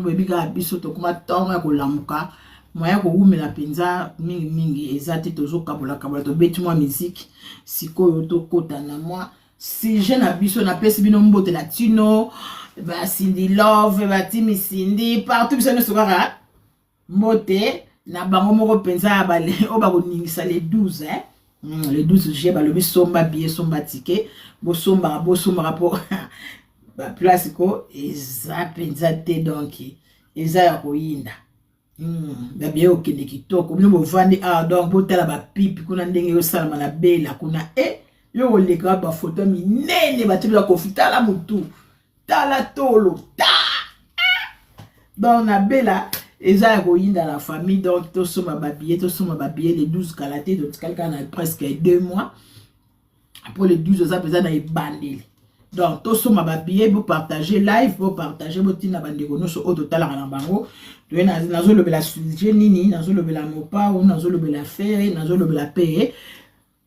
Bino boyebi kaka biso tokoma ntongo ya kolamuka, moyen ya kowumela mpenza mingimingi eza te, tozokabolakabola, tobeti mwa miziki. Sikoyo tokota na mwa sujet na biso. Napesi bino mbote na tino basindi love batimi sindi partout, biso nyonso kaka mbote na bango moko mpenza oyo bakoningisa le 12 eh? Le 12 juillet balobi somba billet, somba ticket, bosombaka bosombaka mpo baplace ko eza mpenza te, donc eza ya koyinda. Babiye okende kitoko, bino bovandi awa, donc botala bapipi kuna ndenge ezosalama na bela kuna e yo koleka bafoto minene batiela Kofi, tala motu, tala tolo ta. Donc na bela eza ya koyinda la famille. Donc tosomba babillet, tosomba babillet le 12, kala te, totikali kaka na presque 2 mois mpo le 12 oza mpenza na ebandeli. Donc tosomba babillet, bopartage live, bopartage, botinda bandeko nyonso oyo totalaka na bango. Toye nazolobela sujet nini? Nazolobela Mopao, nazolobela Ferre, nazolobela pe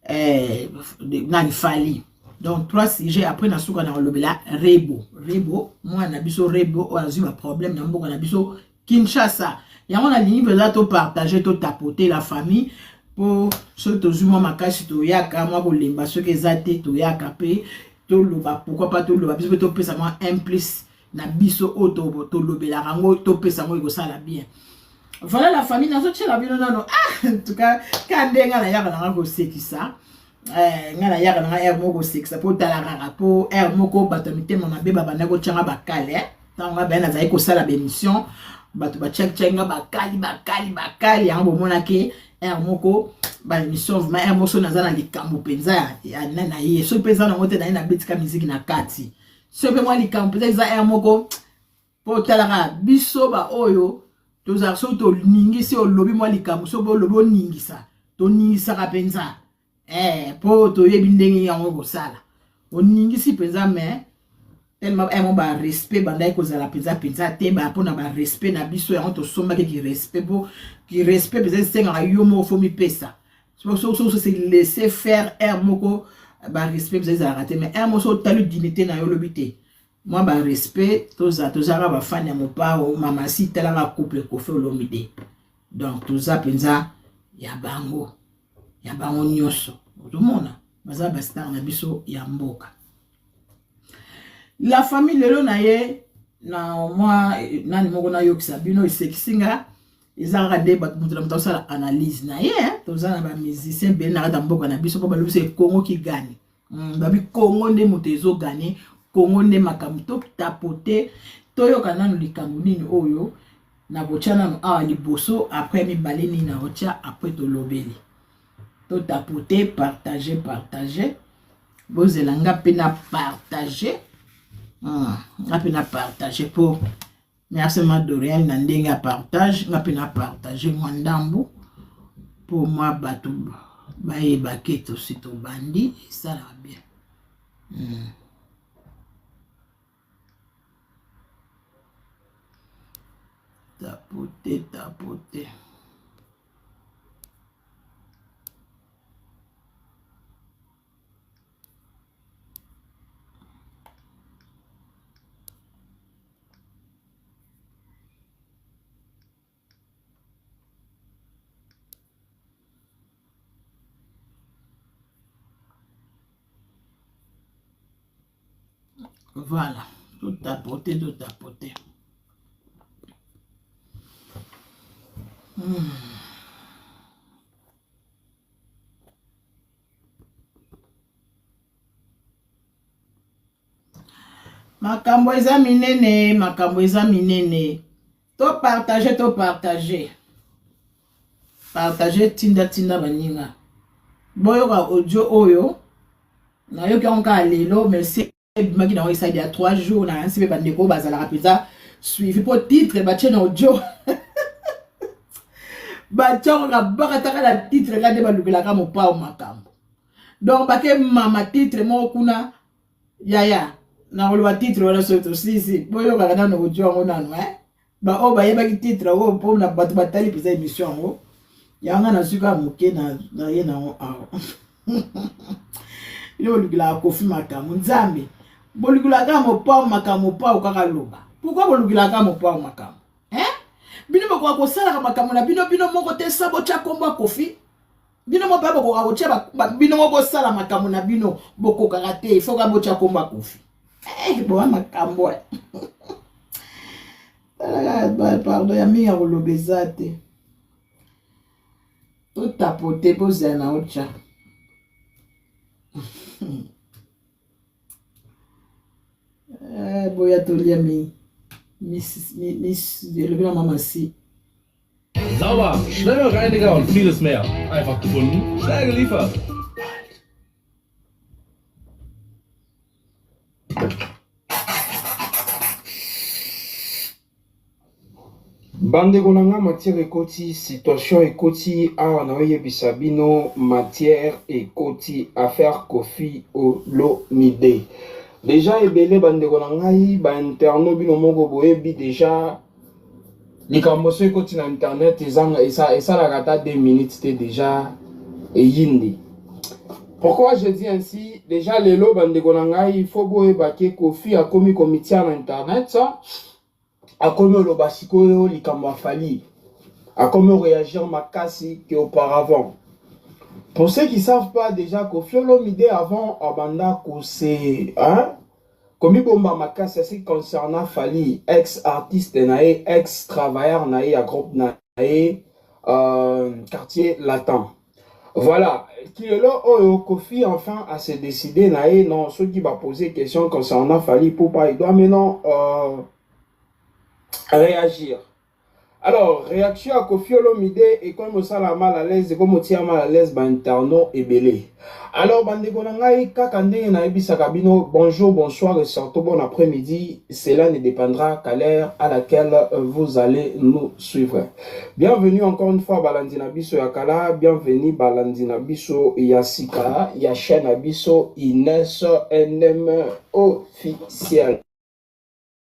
nani, Fally. Donc trois sujets. Après na suka na kolobela Rebo, Rebo mwana na biso, Rebo oyo azwi baproblème na mboka na biso Kinshasa. Yango nalingi mpenza topartage, totapote la famille, mpo soki tozwi mwa makasi toyaka, mwa kolemba soki eza te toyaka mpe toloba. Pourquoi pas toloba biso mpe, topesa mwa un plus na biso oyo tolobelaka yango, topesa yango, ekosala bien. Voilà la famille, nazotiela bino nano. Ah, en tout cas ka nde ngai nayaka nanga kosekisa, ngai nayaka nanga heure moko kosekisa, mpo otala kaka, mpo heure moko bato ya mitema mabe babanda kotyanga bakale. Ntango ngai baye nazali kosala baémission, bato batiaki nga bakali bakali bakali. Yango bomonaki heure moko baémission, vraiment heure moko so naza na likambo mpenza ya na ye, soki mpe eza nango te, naye nabetika miziki na kati. Soki mpe mwa likambo mpenza eza heure moko, mpo otalaka biso baoyo tozala, soki toningisi, olobi mwa likambo, soki olobi oningisa, toningisaka mpenza, mpo toyebi ndenge yango kosala, oningisi mpenza. Mais tellement mo barespect bandaki kozala mpenza mpenza te mpona barespect na biso, yango tosombaki kirespect, mpo kirespect mpenza esengaka yo moko fo mipesa. Soki se laisser faire, heure moko barespect mpenza ezalaka te. Mais heure moko so otali dignité na yo, olobi te mwa barespect, tozala tozalaka bafani ya Mopao mamasi, talaka couple Kofi Olomide. Donc toza mpenza ya bango, ya bango nyonso ozomona baza bastar na biso ya mboka. La famille, lelo na ye na mwa nani moko nayokisa bino, esekisi nga. Eza kaka nde bato, moto na moto asala analyse na ye. Toza na bamusicien ebele na kati ya mboka na biso, mpo balobi so Kongo kigani, babi Kongo nde moto ezogane, Kongo nde makambo. Totapote, toyoka nanu likambo nini oyo nakotya nanu awa liboso, après mibale nini nakotya, après tolobeli. Totapote, partage, partage, bozela nga mpe na partage, nga mpe na partage mpo merci ma Dorian na ndenge ya partage. Nga mpe na partage mwa ndambu mpo mwa bato bayeba ke tosi tobandi, esalaka bien. Tapote, tapote. Voilà, tout tapoter, tout tapoter. Makambo eza minene, makambo eza minene. Topartage, topartage, partage, tinda tinda baninga boyoka audio oyo. Nayoki yango kaka lelo, merci. Ebimaki nango esali ya 3 jours na yansi mpe bandeko oyo bazalaka mpenza suivi, mpo titre batie na audio, batiango kaka bakataka na titre kaka nde balukelaka Mopao makambo. Donc bake mama titre moko kuna yaya, nakoloba titre wana soki tosisi. Boyokaka nano audio yango nano, eh? Baoyo bayebaki titre yango, mpo na bato batali mpenza émission yango, yango nazwi kaka moke na ye nango awa. Bino bolukelaka Kofi makambo, Nzambe, bolukelaka Mopao makambo, Mopao kaka loba. Pourquoi bolukelaka Mopao makambo? Bino bokoka kosalaka makambo na bino bino moko te sa botya nkombo ya Kofi. Bino moko mpe bokoka kotya bino moko bosala makambo na bino bokokaka te ifo ka botya nkombo ya Kofi. Eh, boa makambo. Pardon ya mingi ya koloba eza te. Totapote bozala na otya. Eh, boya tolia mi elobi na mama si. Sauber, schneller Reiniger und vieles mehr. Einfach gefunden, schnell geliefert. Bandeko na nga matière ekoti situation ekoti awa naoyebisa bino matière ekoti affaire Koffi Olomide deja ebele bandeko na ngai ba internautes bino moko boyebi deja likambo so ekoti na internet esalaka ata 2 minutes te deja eyindi. Pourquoi je dis ainsi? Déjà lelo bandeko na ngai il faut boyeba ke Koffi akomi komitia na internet, akomi oloba sikoyo likambo ya Fally, akomi réagir makasi que auparavant. Pour ceux qui savent pas déjà, Koffi Olomide avant abanda kose hein komibomba makasi asi concernant Fally, ex artiste na ye, ex travailleur na ye ya groupe na ye Quartier Latin. Voilà, kilelo oyo Koffi enfin a se décidé na ye non ceux qui va poser question concernant Fally Ipupa, il doit maintenant réagir. Alors, réaction à Koffi Olomide ekomi osala mal à l'aise, ekomi otia mal à l'aise ba internautes ebele. Alors, bandeko na ngai kaka ndenge nayebisaka bino bonjour, bonsoir et surtout bon après-midi, cela ne dépendra qu'à l'heure à laquelle vous allez nous suivre. Bienvenue encore une fois balandi na biso ya kala, bienvenue balandi na biso ya sika, ya chaîne na biso Ines NM officiel.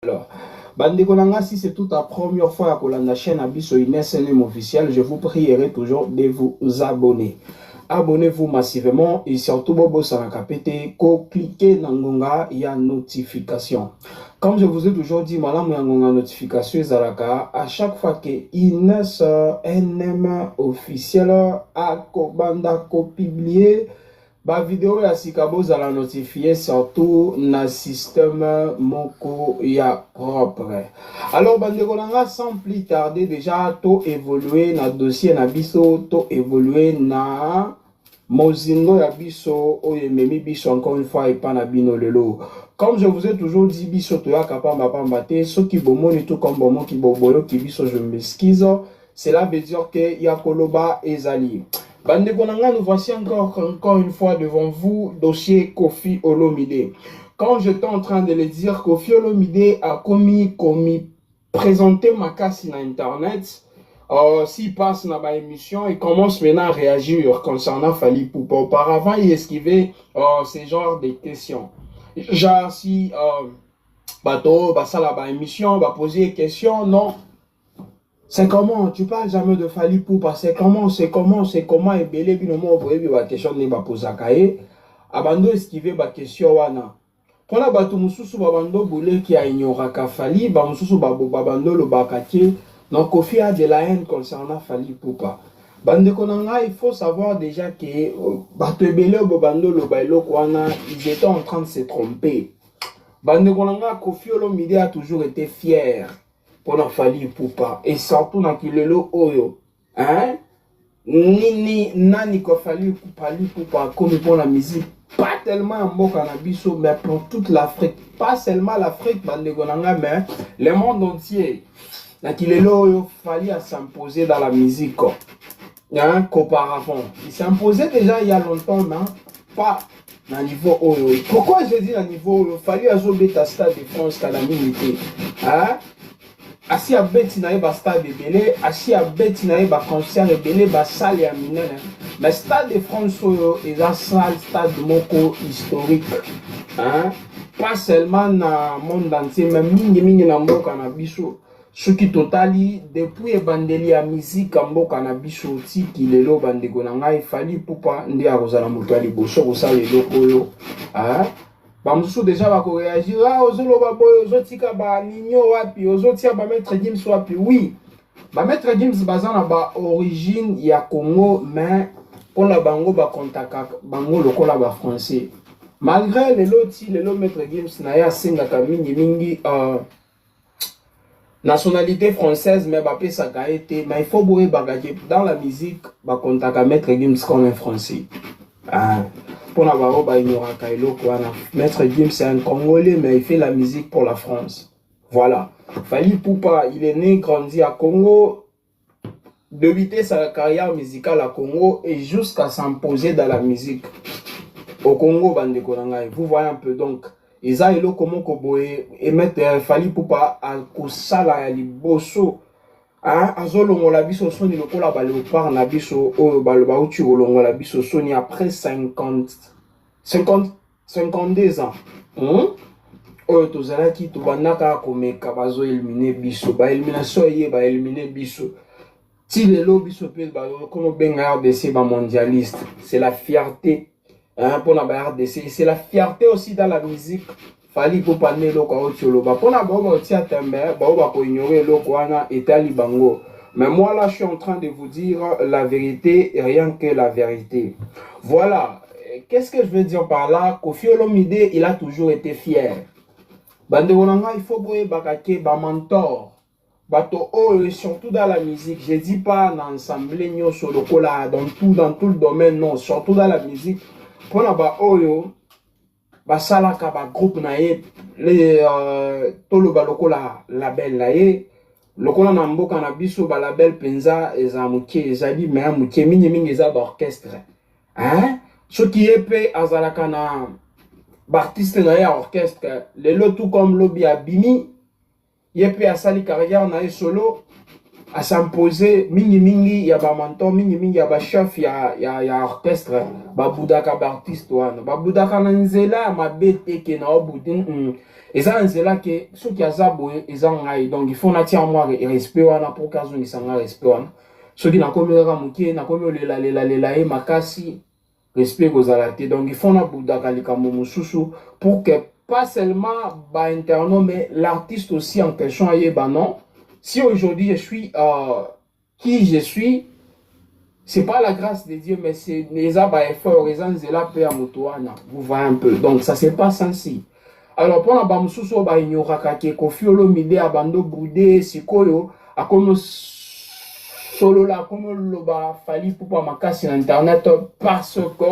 Alors, bandeko na nga, si c'est toute la première fois ya kolanda chaîne na biso Ines NM officiel, je vous prierai toujours de vous abonner. Abonnez-vous massivement et surtout bobosanaka pe te ko cliquer na ngonga ya notification. Comme je vous ai toujours dit, malamu ya ngonga notification ezalaka à chaque fois que Ines NM officiel akobanda ko publier ba vidéo ya sika, bozala notifié surtout na système moko ya propre. Alors bandeko na nga, sans plus tarder, déjà to évoluer na dossier na biso, to évoluer na mozindo ya biso oyo ememi biso encore une fois epa na bino lelo. Comme je vous ai toujours dit, biso toyaka pamba pamba te. Soki bomoni tout comme bomoki boboyoki biso, je m'excuse, cela veut dire que ya koloba ezali. Bandeko na nga, nous voici encore une fois devant vous, dossier Koffi Olomide. Quand j'étais en train de le dire, Koffi Olomide a commis présenté makasi na internet. S'il passe dans ma émission, il commence maintenant à réagir concernant Fally Ipupa. Auparavant, il esquivait ce genre de questions. Genre si bato basala ba émission, ba poser question, non. C'est comment? Tu parles jamais de Fally Ipupa. C'est comment? C'est comment? C'est comment? Ebele bino mo boyebi ba question ndenge bapozaka ye. Abando esquiver ba question wana. Mpona bato mosusu babando boleki aignoraka Fally, bamosusu babando olobaka ke non, Koffi a de la haine concernant Fally Ipupa. Bandeko na ngai, il faut savoir déjà que bato ebele oyo bobando oloba eloko wana, ils étaient en train de se tromper. Bandeko na ngai, Koffi Olomide a toujours été fier mpona Fally Ipupa et surtout na kilelo oyo, hein? Nini nani ko Fally Ipupa akomi mpona musique, pas tellement ya mboka na biso mais pour toute l'Afrique, pas seulement l'Afrique, bandeko na ngai, mais le monde entier. Na kilelo oyo Fally a s'imposer dans la musique, hein, qu'auparavant il s'imposait déjà il y a longtemps, mais pas na niveau oyo. Pourquoi je dis na niveau oyo? Fally azobeta Stade de France kala mingi te, hein? Asi abeti na ye bastade ebele, asi abeti na ye baconcert ebele, basale ya minene, mais Stade de France oyo eza salle, stade moko historique, hein? Pas seulement na monde entier mais mingimingi na mboka na biso. Soki totali depuis ebandeli ya mizika mboka na biso tiki lelo, bandeko na ngai, Fally Ipupa nde akozala moto ya liboso kosala eloko oyo, hein? Bamosusu déjà bakoréagir: ah, ozoloba boye, ozotika baninyo wapi, ozotia bamaître Gims wapi? Oui. Ba Maître Gims baza na ba origine ya Congo, mais mpona bango bakontaka bango lokola ba Français. Malgré lelo, ti lelo, Maître Gims na ye asengaka mingimingi nationalité française, mais bapesaka ye te. Mais il faut boyebaka ke dans la musique, bakontaka Maître Gims comme un Français. Ah, mpona bango baignoraka eloko wana. Maître Gims, c'est un Congolais, mais il fait la musique pour la France. Voilà. Fally Ipupa, il est né, grandi à Congo, débuté sa carrière musicale à Congo et jusqu'à s'imposer dans la musique au Congo, bandeko na ngai. Vous voyez un peu. Donc eza eloko moko boye emettre Fally Ipupa akosala ya liboso, azolongola biso soni lokola baléopard na biso oyo bauti kolongola biso soni après 50 50 52 ans, Oyo tozalaki, tobandaka komeka, bazoéliminer biso, baélimination eye, baéliminer biso ti lelo. Biso mpe bakomi obenga RDC bamondialiste. C'est la fierté, hein, mpona ba RDC. C'est la fierté aussi dans la musique. Fally Ipupa nde eloko auti oloba mpona bao baotia tembe, bao bakoignorer eloko wana, etali bango. Mais moi là, je suis en train de vous dire la vérité et rien que la vérité. Voilà. Qu'est-ce que je veux dire par là? Koffi Olomide, il a toujours été fier. Bandeko na ngai, il faut boyebaka ke bamentor, bato oyo, surtout dans la musique, je dis pas na ensemble nyonso lokola dans tout le domaine, non, surtout dans la musique, mpona baoyo basalaka bagroupe na ye, toloba lokola label na ye, lokola na mboka na biso balabel mpenza eza moke, ezali meya moke, mingimingi eza baorchestre, hein? Soki ye mpe azalaka na baartiste na ye ya orchestre lelo, tout comme lobi abimi, ye mpe asali carrière na ye solo, as'impose. Mingimingi ya bamentor, mingimingi ya bachef ya orchestre babudaka baartiste wana, babudaka na nzela ya mabe te ke na obudi Eza na nzela ke soki aza boye, eza ngai, donc il faut natia mwa respect wana pour ke azongisa ngai respect wana. Soki nakomi kaka moke, nakomi olelalelela ye makasi, respect kozala te. Donc il faut nabudaka likambo mosusu pour que pas seulement bainternaute, mais l'artiste aussi en question ayeba: non, si aujourd'hui je suis qui je suis, c'est pas la grâce de Dieu, mais c'est eza baeffort, eza nzela mpe ya moto wana. Vous voyez un peu? Donc ça se passe ainsi. Alors mpona bamosusu oyo baignoraka ke Koffi Olomide abando bude, sikoyo akomi solola, akomi oloba Fally Ipupa makasi na internet parce que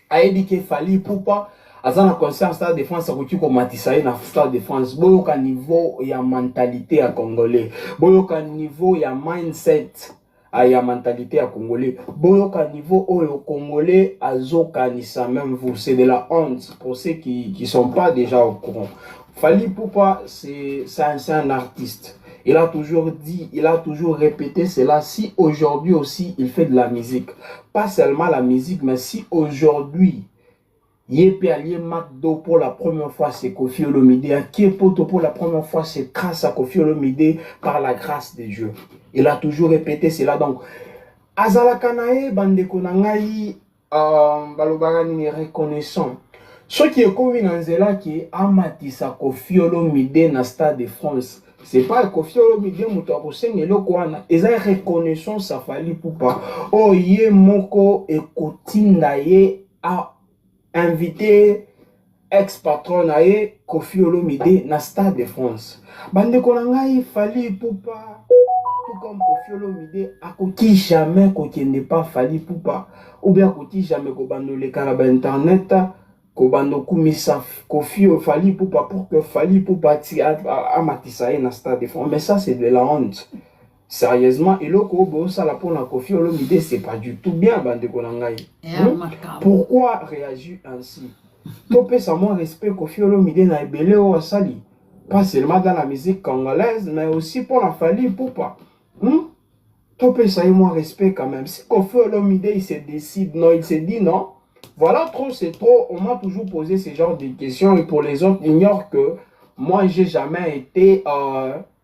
ayebi ke Fally Ipupa aza na concert Stade de France, akoki komatisa ye na Stade de France. Boyoka niveau ya mentalité ya Congolais, boyoka niveau ya mindset ya mentalité ya Congolais, boyoka niveau oyo Congolais azokanisa. Même vous, c'est de la honte pour ceux qui sont pas déjà au courant. Fally Ipupa, c'est un artiste. Il a toujours dit, il a toujours répété cela. Si aujourd'hui aussi il fait de la musique, pas seulement la musique, mais si aujourd'hui ye mpe alie McDo pour la première fois, c'est Koffi Olomide. Akie poto pour la première fois, c'est grâce à Koffi Olomide, par la grâce de Dieu. Il a toujours répété cela. Donc azalaka na ye, bandeko na ngai, balobaka nini, reconnaissant. Soki ekomi na nzela ke amatisa Koffi Olomide na Stade de France, c'est pas Koffi Olomide moto akosenga eloko wana, eza reconnaissance a Fally Ipupa oyo ye moko ekotinda ye a invité ex patron na ye Koffi Olomide na Stade de France. Bandeko na ngai, Fally Ipupa tout comme Koffi Olomide akoki jamais kokende pa Fally Ipupa ou bien akoki jamais kobanda oleka na bainternet, kobanda okumisa Koffi, Fally Ipupa, pour que Fally Ipupa amatisa ye na Stade de France. Mais ça, c'est de la honte, sérieusement. Eloko oyo bosala mpona Koffi Olomide, c'est pas du tout bien, bandeko na ngai. Pourquoi réagir ainsi? Topesa mwa respect Koffi Olomide na ebele oyo asali, pas seulement dans la musique congolaise, mais aussi mpona Fally Ipupa, Topesa ye mwa respect quand même. Si Koffi Olomide, il se décide, non, il se dit: non, voilà, trop c'est trop. On m'a toujours posé ce genre de questions et pour les autres ignorent que moi, j'ai jamais été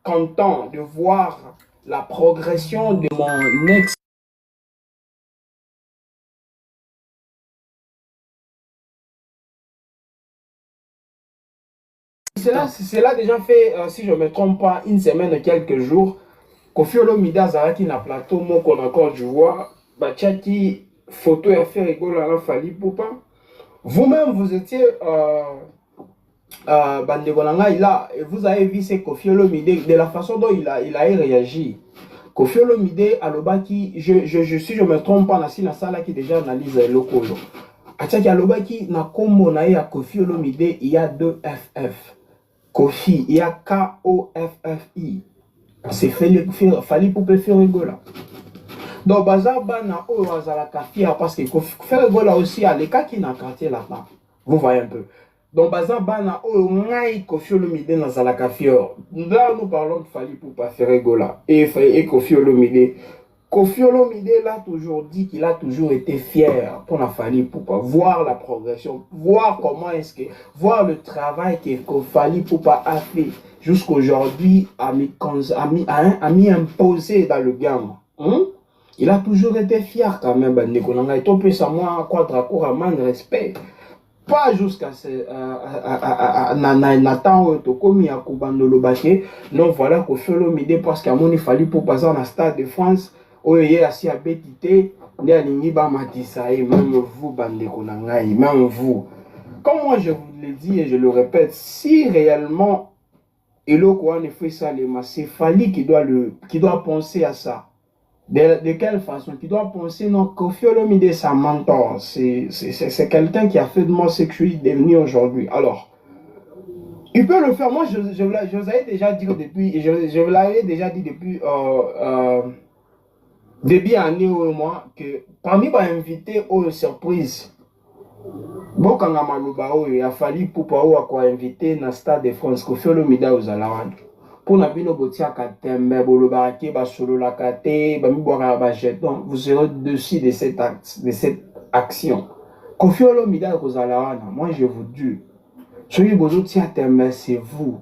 content de voir la progression de mon ex. Cela déjà fait, si je ne me trompe pas, une semaine ou quelques jours. Koffi Olomide azalaki na plateau moko na Côte d'Ivoire, batiaki photo ya Ferre Gola na Fally Ipupa. Vous-même, vous étiez bandeko na ngai là, et vous avez vu ce Koffi Olomide, de la façon dont il a réagi. Koffi Olomide alobaki, je, si je me trompe pas, nasi nasalaki déjà analyse eloko oyo. Atiaki alobaki na kombo na ye ya Koffi Olomide, il y a deux FF. Koffi, il y a K-O-F-F-I. C'est Fally Ipupa Ferre Gola. Donc baza bana oyo azalaka fier parce que Ferre Gola aussi alekaki na quartier là-bas. Vous voyez un peu. Donc baza bana oyo ngai Koffi Olomide nazalaka fier. Là nous parlons de Fally Ipupa Ferre Gola et Koffi Olomide. Koffi Olomide l'a toujours dit qu'il a toujours été fier pour la Fally Ipupa, voir la progression, voir comment est-ce que, voir le travail que Fally Ipupa a fait jusqu'aujourd'hui, a mis imposé dans le game. Hein? Il a toujours été fier quand même, bandeko na ngai. Topesa mwa Quadra Koraman respect. Pas jusqu'à ce na temps oyo tokomi ya kobanda oloba ke non, voilà, Koffi Olomide, parce que amoni Fally Ipupa aza na Stade de France oyo ye asi abeti te, nde alingi bamatisa ye. Même vous, bandeko na ngai, même vous, comme moi je vous le dis et je le répète, si réellement eloko wana efo esalema, c'est Fally qui doit penser à ça. De quelle façon? Qui doit penser, non, Koffi Olomide, c'est un mentor. C'est quelqu'un qui a fait de moi ce que je suis devenu aujourd'hui. Alors, il peut le faire. Moi, je vous avais déjà dit depuis, je vous l'avais déjà dit depuis début année au moins, que parmi les invités aux surprises, bokanga maloba oyo ya Fally Ipupa oyo akoinvite na Stade de France, Koffi Olomide ozala wana. Mpona bino botiaka tembe, bolobaka ke basololaka te, bamibwakaka bajeton, vous serez dessus de cette acte, de cette action. Koffi Olomide akozala wana. Moi je vous dis, soki bozotia tembe, c'est vous.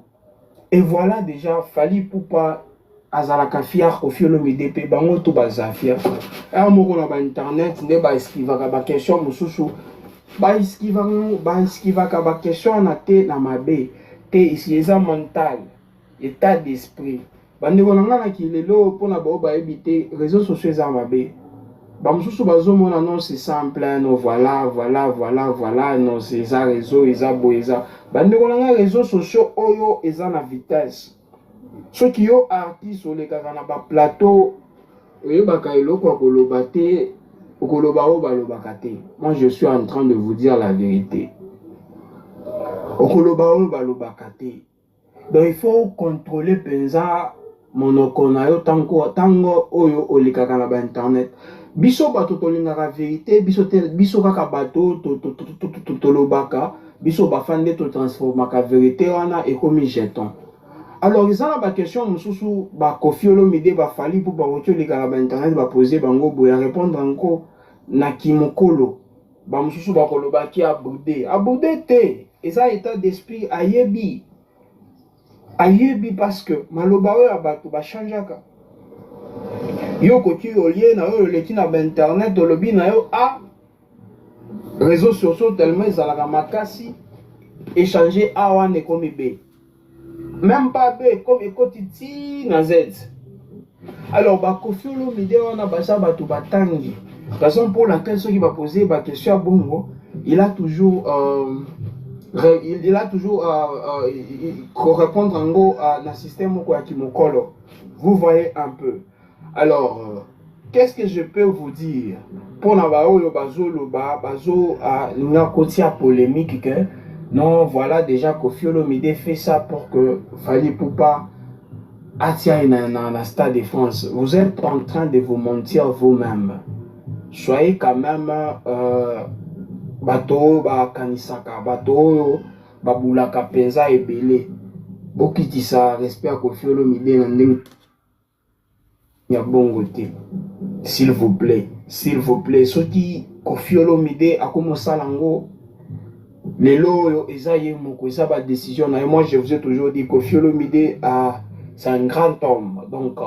Et voilà, déjà Fally Ipupa azalaka fier, Koffi Olomide mpe, bango to baza fier. Ere moko na bainternet nde baeskivaka baquestion mosusu, baeskivaka baquestion wana te na mabe te, isi eza mental, état d'esprit. Bandeko na ngai, na kilelo, mpona bao bayebi te, réseau sociaux eza mabe. Bamosusu bazomona non, c'est simple, non, voilà, voilà, voilà, voilà, non, c'est eza réseau, eza boye, eza. Bandeko na ngai, réseau sociaux oyo eza na vitesse. Soki yo artiste olekaka na baplateau, oyebaka eloko ya koloba te, okoloba oyo balobaka te. Moi je suis en train de vous dire la vérité, okoloba oyo balobaka te. Donc il faut contrôler mpenza monoko na yo ntango oyo olekaka na bainternet. Biso bato tolingaka vérité, biso te, biso kaka bato tolobaka, biso bafandi nde totransformaka vérité wana ekomi jeton. Alors eza na baquestion mosusu, baKoffi Olomide, baFally, mpo bakoki oleka na bainternet, bapose bango boye, arépondre yango na kimokolo. Bamosusu bakolobaki aboude, aboude te, eza état d'esprit. Ayebi, ayebi, parce que maloba oyo ya bato bachangeaka. Yo okoki olie na oyo oleki na bainternet, olobi na yo a réseaux sociaux tellement ezalaka makasi, échange a wana ekomi b, même pas b, ekomi ekoti ti na z. Alors baKoffi Olomide wana baza bato batangi, raison pour laquelle soki bapose baquestion ya bongo, il a toujours répondre yango na système moko ya kimokolo. Vous voyez un peu. Alors qu'est-ce que je peux vous dire mpona baoyo bazoloba, bazolinga kotia polémique que non, voilà, déjà Koffi Olomide fait ça pour que Fally Ipupa atia na Stade de France? Vous êtes en train de vous mentir vous-même. Soyez quand même bato oyo bakanisaka, bato oyo babulaka mpenza ebele. Bokitisa respect ya Koffi Olomide na ndenge ya bongo te, s'il vous plaît, s'il vous plaît. Soki Koffi Olomide akomosala yango lelo oyo, eza ye moko, eza badécision na ye. Moi je vous ai toujours dit, Koffi Olomide c'est un grand homme. Donc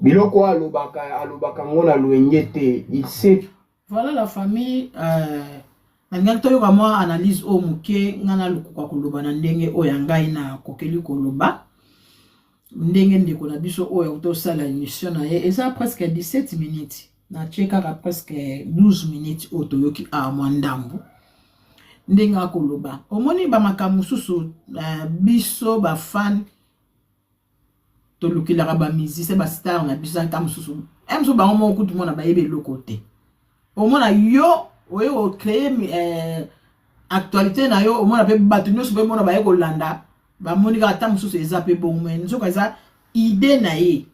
biloko oyo alobaka, alobaka yango na lwenge te, il sait. Voilà la famille, nalingaki toyoka mwa analyse oyo moke. Ngai nalukuka koloba na ndenge oyo ya ngai nakokeli koloba. Ndenge ndeko na biso oyo auti osala émission na ye eza presque 17 minutes, natie kaka presque 12 minutes oyo toyoki awa mwa ndambo ndenge akoloba. Omoni bamakambo mosusu biso bafan tolukelaka bamusicien bastar na biso ata mosusu mosusu bango moko kutu mona bayebi eloko te. Omona yo oye kocree actualité na yo, omona mpe bato nyonso mpe mona baye kolanda, bamoni kaka ata mosusu eza mpe bongo, me nzoka eza idée na ye,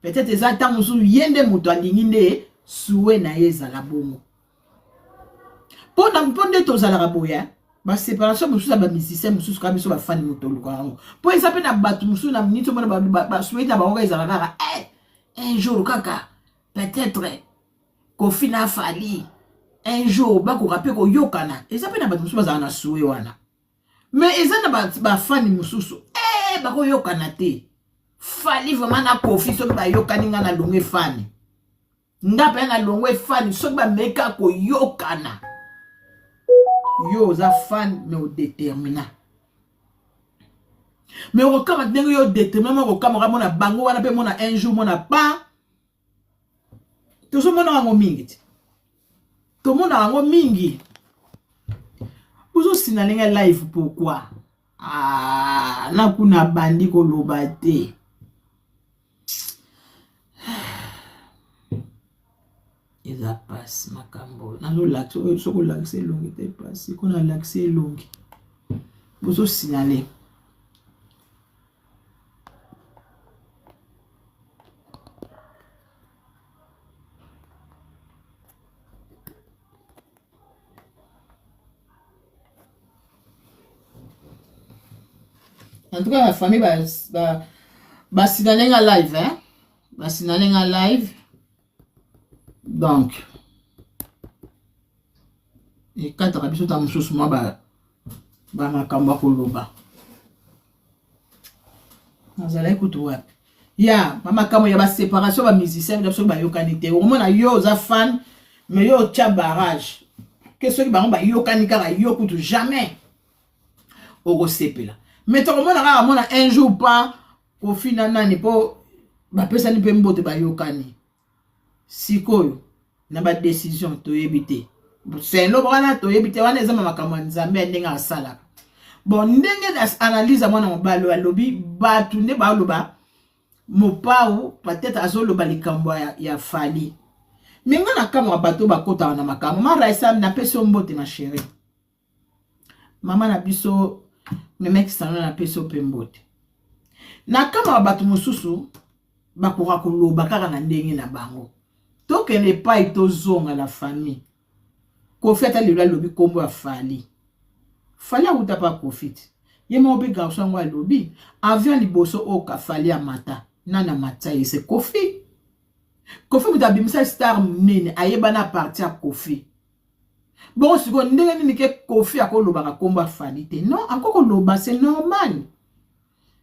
peut-être eza ata mosusu ye nde moto alingi nde souhait na ye ezala bongo. Mpo nde tozalaka boye, baséparation mosusu ya bamusicien mosusu kaka biso bafani moto olukaka yango, mpo eza mpe na bato mosusu na miniti omona basouhait na bango ezala kaka un jour kaka peut-être Koffi na Fally un jour bakoka mpe koyokana. Eza mpe na bato mosusu bazala na souhait wana, mais eza na bafani mosusu bakoyokana te. Fally vraiment na Koffi soki bayokani, nga na longwe fani, nga mpe na longwe fani soki bameka koyokana. Yo oza fan mais odétermina, mais okokama ndenge yo détermina moko okamaka mona bango wana mpe mona un jour mona pa tozomona yango mingi te, tomona yango mingi. Bozosina ndenge live pourquoi? Ah, na kuna bandi koloba te. Eza pasi makambo nazolakisa oyo, soki olakisa elongi te pasi ko nalakisa elongi, bozosinale. En tout cas la famille basinale nga live, hein? Basinale nga live, donc ekataka biso ta mosusu mwa bamakambo ya koloba. Nazalaki kutu wapi ya bamakambo ya baséparation bamusicien na soki bayokani te, okomona yo oza fan mais yo otya barrage ke soki bango bayokani kaka yo kutu jamais okosepela. Mais tokomona kaka mona un jour pa Koffi na nani mpo bapesani mpe mbote bayokani. Sikoyo na badécision toyebi te, selo wana toyebi te, wana eza makambo ya Nzambe ya ndenge asalaka. Bon, ndenge analyse ya mwana mobali oyo alobi, bato nde baloba Mopao peut-être azoloba likambo ya Fally, me nga na kamwa bato bakotaka na makambo. Ma Raisa, napesi yo mbote ma chérie, mama na biso memekisano, napesi yo mpe mbote. Na kamwa bato mosusu bakoka koloba kaka na ndenge na bango. Tokende epai tozonga la famille. Koffi ata lelo alobi nkombo ya Fally, Fally awuta pa Koffi ti ye moko mpe garçon yango alobi avion liboso oyo Fally amata, nani amatisa ye? Se Koffi. Koffi moto abimisa star monene ayebana apartir ya Koffi. Bongo sikoyo ndenge nini ke Koffi akolobaka nkombo ya Fally te? Non, akoki koloba, c'est normal.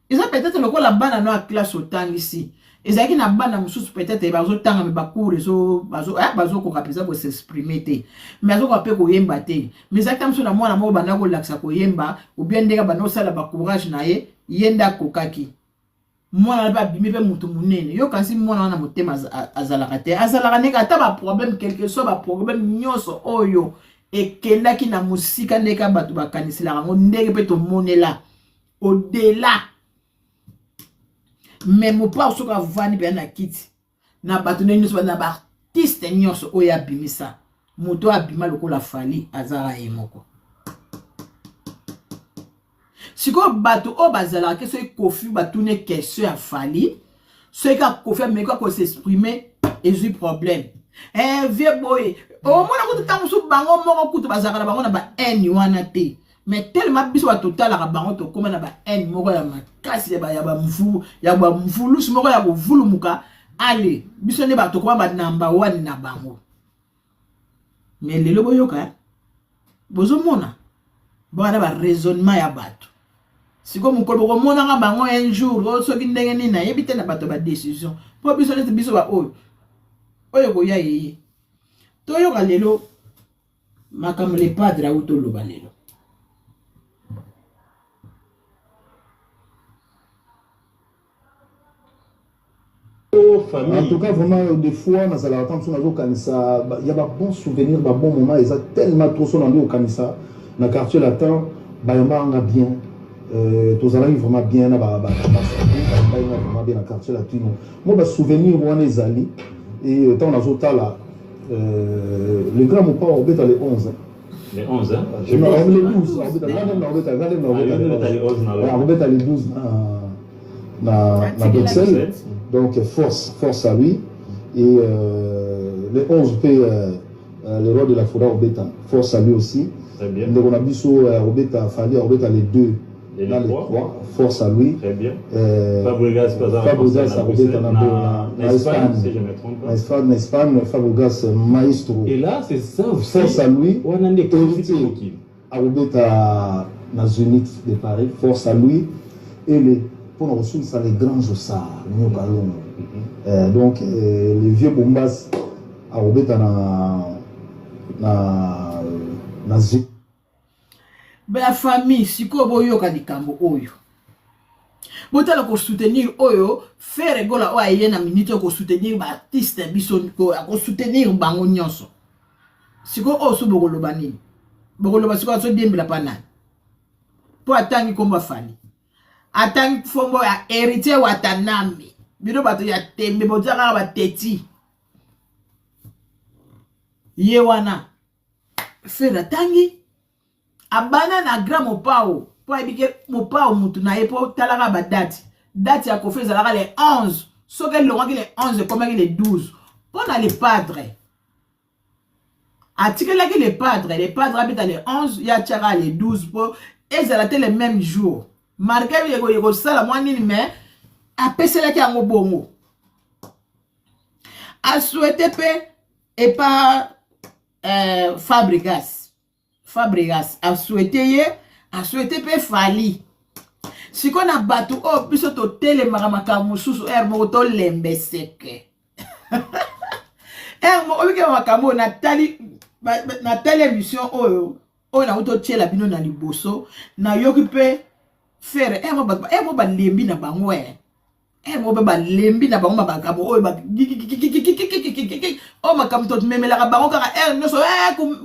Eza peut-être lokola bana no ya classe otangisi, ezalaki na bana mosusu peut-être bazotanga me bacours bazokoka mpenza kosexprime te, me azokoka mpe koyemba te, me ezalaki ta mosusu na mwana moko banda kolakisa koyemba obien ndenge banda kosala bacourage na ye, ye nde akokaki. Mwana wana mpe abimi mpe motu monene. Yo kasi mwana wana motema azalaka te, azalaka ndenge ata baproblème, quelque soit baproblème nyonso oyo ekendaki na mosika, ndenge bato bakaniselaka yango, ndenge mpe tomonela au-delà. Mais Mopao soki avandi mpenza na kiti na bato ndenge nyonso, na baartiste nyonso oyo abimisa, moto oyo abima lokola Fally azalaka ye moko. Sikoyo bato oyo bazalaka ke soki Koffi batuni question ya Fally, soki kaka Koffi ameki akosexprime, ezwi problème vie boye. Omona kutu ntango mosusu bango moko kutu bazalaka na bango na bahaine wana te, mais tellement biso bato totalaka bango tokóma na bahaine moko ya makasi ya bamvulusu moko ya kovulumuka. Ale biso nde bato tokóma banamba wani na bango. Mais lelo boyoka, bozomona bwana baraisonnement ya bato. Sikoyo mokolo bokomonaka bango un jour soki ndenge nini nayebi te na bato ya badécision, mpo biso neti biso baoyo oyo koya yeye toyoka lelo makambo le padre auti oloba lelo. famille. En tout cas, vraiment, des fois, nazalaka ntango mosusu nazokanisa ya ba bon souvenir, ba bon moment eza tellement trop so nandi kokanisa na quartier latin bayambaka nga bien. Tozalaki vraiment bien na bayambaki nga vraiment bien na quartier latino. Moi ba souvenir wana ezali et ntango nazotala le grand Mopao obeta le 11 hein. Le 11, hein? Je Non, pense. le 12, obeta, nga nde naobeta, nga nde Ah, yo nde naobeta obeta le 11 na le 11. Le 12 na Bruxelles. Donc force, force à lui. Et le 11 mpe le roi de la forêt obeta, force à lui aussi. Très bien. Ndeko na biso obeta Fally, obeta les 2 Et na le le 3. 3, force à lui. Très bien. Fabregas, Fabregas obeta na na Espagne, Espagne. si je ne me trompe Na pas. Espagne, na Espagne, Fabregas maestro. Et là, c'est ça aussi. Force à lui. Wana nde Héritier. mokili. Akobeta na Zénith de Paris, force à lui. Et le mpona kosulisa, les grands Jossart Nyoka Longo. Donc le vieux Bombas akobeta na Zénith. La famille, sikoyo boyoka likambo oyo. Botala kosoutenir oyo Ferre Gola oyo aye na minute oyo kosoutenir baartiste biso, akosoutenir bango nyonso. Sikoyo oyo so bokoloba nini? Bokoloba sikoyo azodiembela mpa nani? Mpo atangi nkombo aFally, atangi nkombo ya Héritier Watanabe. Bino bato ya tembe, botia kaka bateti ye wana. Ferre atangi abanda na grand Mopao mpo ayebi ke Mopao mutu na ye, mpo talaka badate. Date ya Koffi ezalaka le 11. Soki elongwaki le 11, ekomaki le 12 mpo na le padre. Atikelaki le padre, le padre abeta le 11, ye atiaka le 12 mpo ezala te le même jour. Marke ekosala mwa nini, mais apeselaki yango bongo. Asouhaiter mpe epa Fabregas. Fabregas asouhaiter ye, asouhaiter mpe Fally. Sikoyo na bato oyo biso totelemaka makambo mosusu ere moko tolembeseke ere moko obike makambo oyo. Natali émission oyo nango totiela bino na liboso, nayoki mpe Ferre ere moko bato ere moko balembi na bango ere moko mpe balembi na bango makambo oyo oyo makambo tomemelaka bango kaka ere nyonso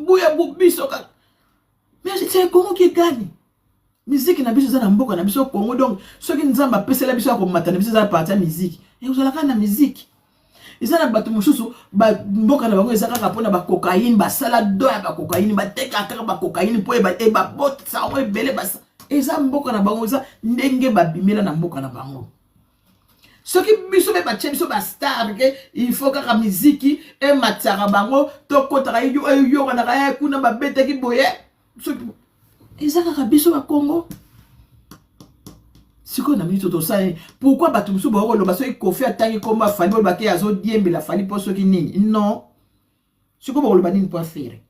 buya biso kaka. Mais c'est Congo qui gagne. Miziki na biso eza na mboka na biso Congo. Donc soki Nzambe apesela biso ya komata na biso eza partie ya miziki, ekozala kaka na miziki. Eza na bato mosusu mboka na bango eza kaka mpona bacocaïne, basala do ya bacocaïne, batekaka kaka bacocaïne mpo ebabotisa yango ebele. Eza mboka na bango, eza ndenge babimela na mboka na bango. Soki biso mpe batie biso bastar ke il faut kaka miziki ematisaka bango, tokɔtaka eyokanaka kuna babetaki boye, soki eza kaka biso bakongo. Sikoyo na miniti tosala, pourquoi bato mosusu bakoloba soki Koffi atangi nkombo aFally, bolobaki azodiembela Fally mpo soki nini? Non, sikoyo bakoloba nini mpo aFerre?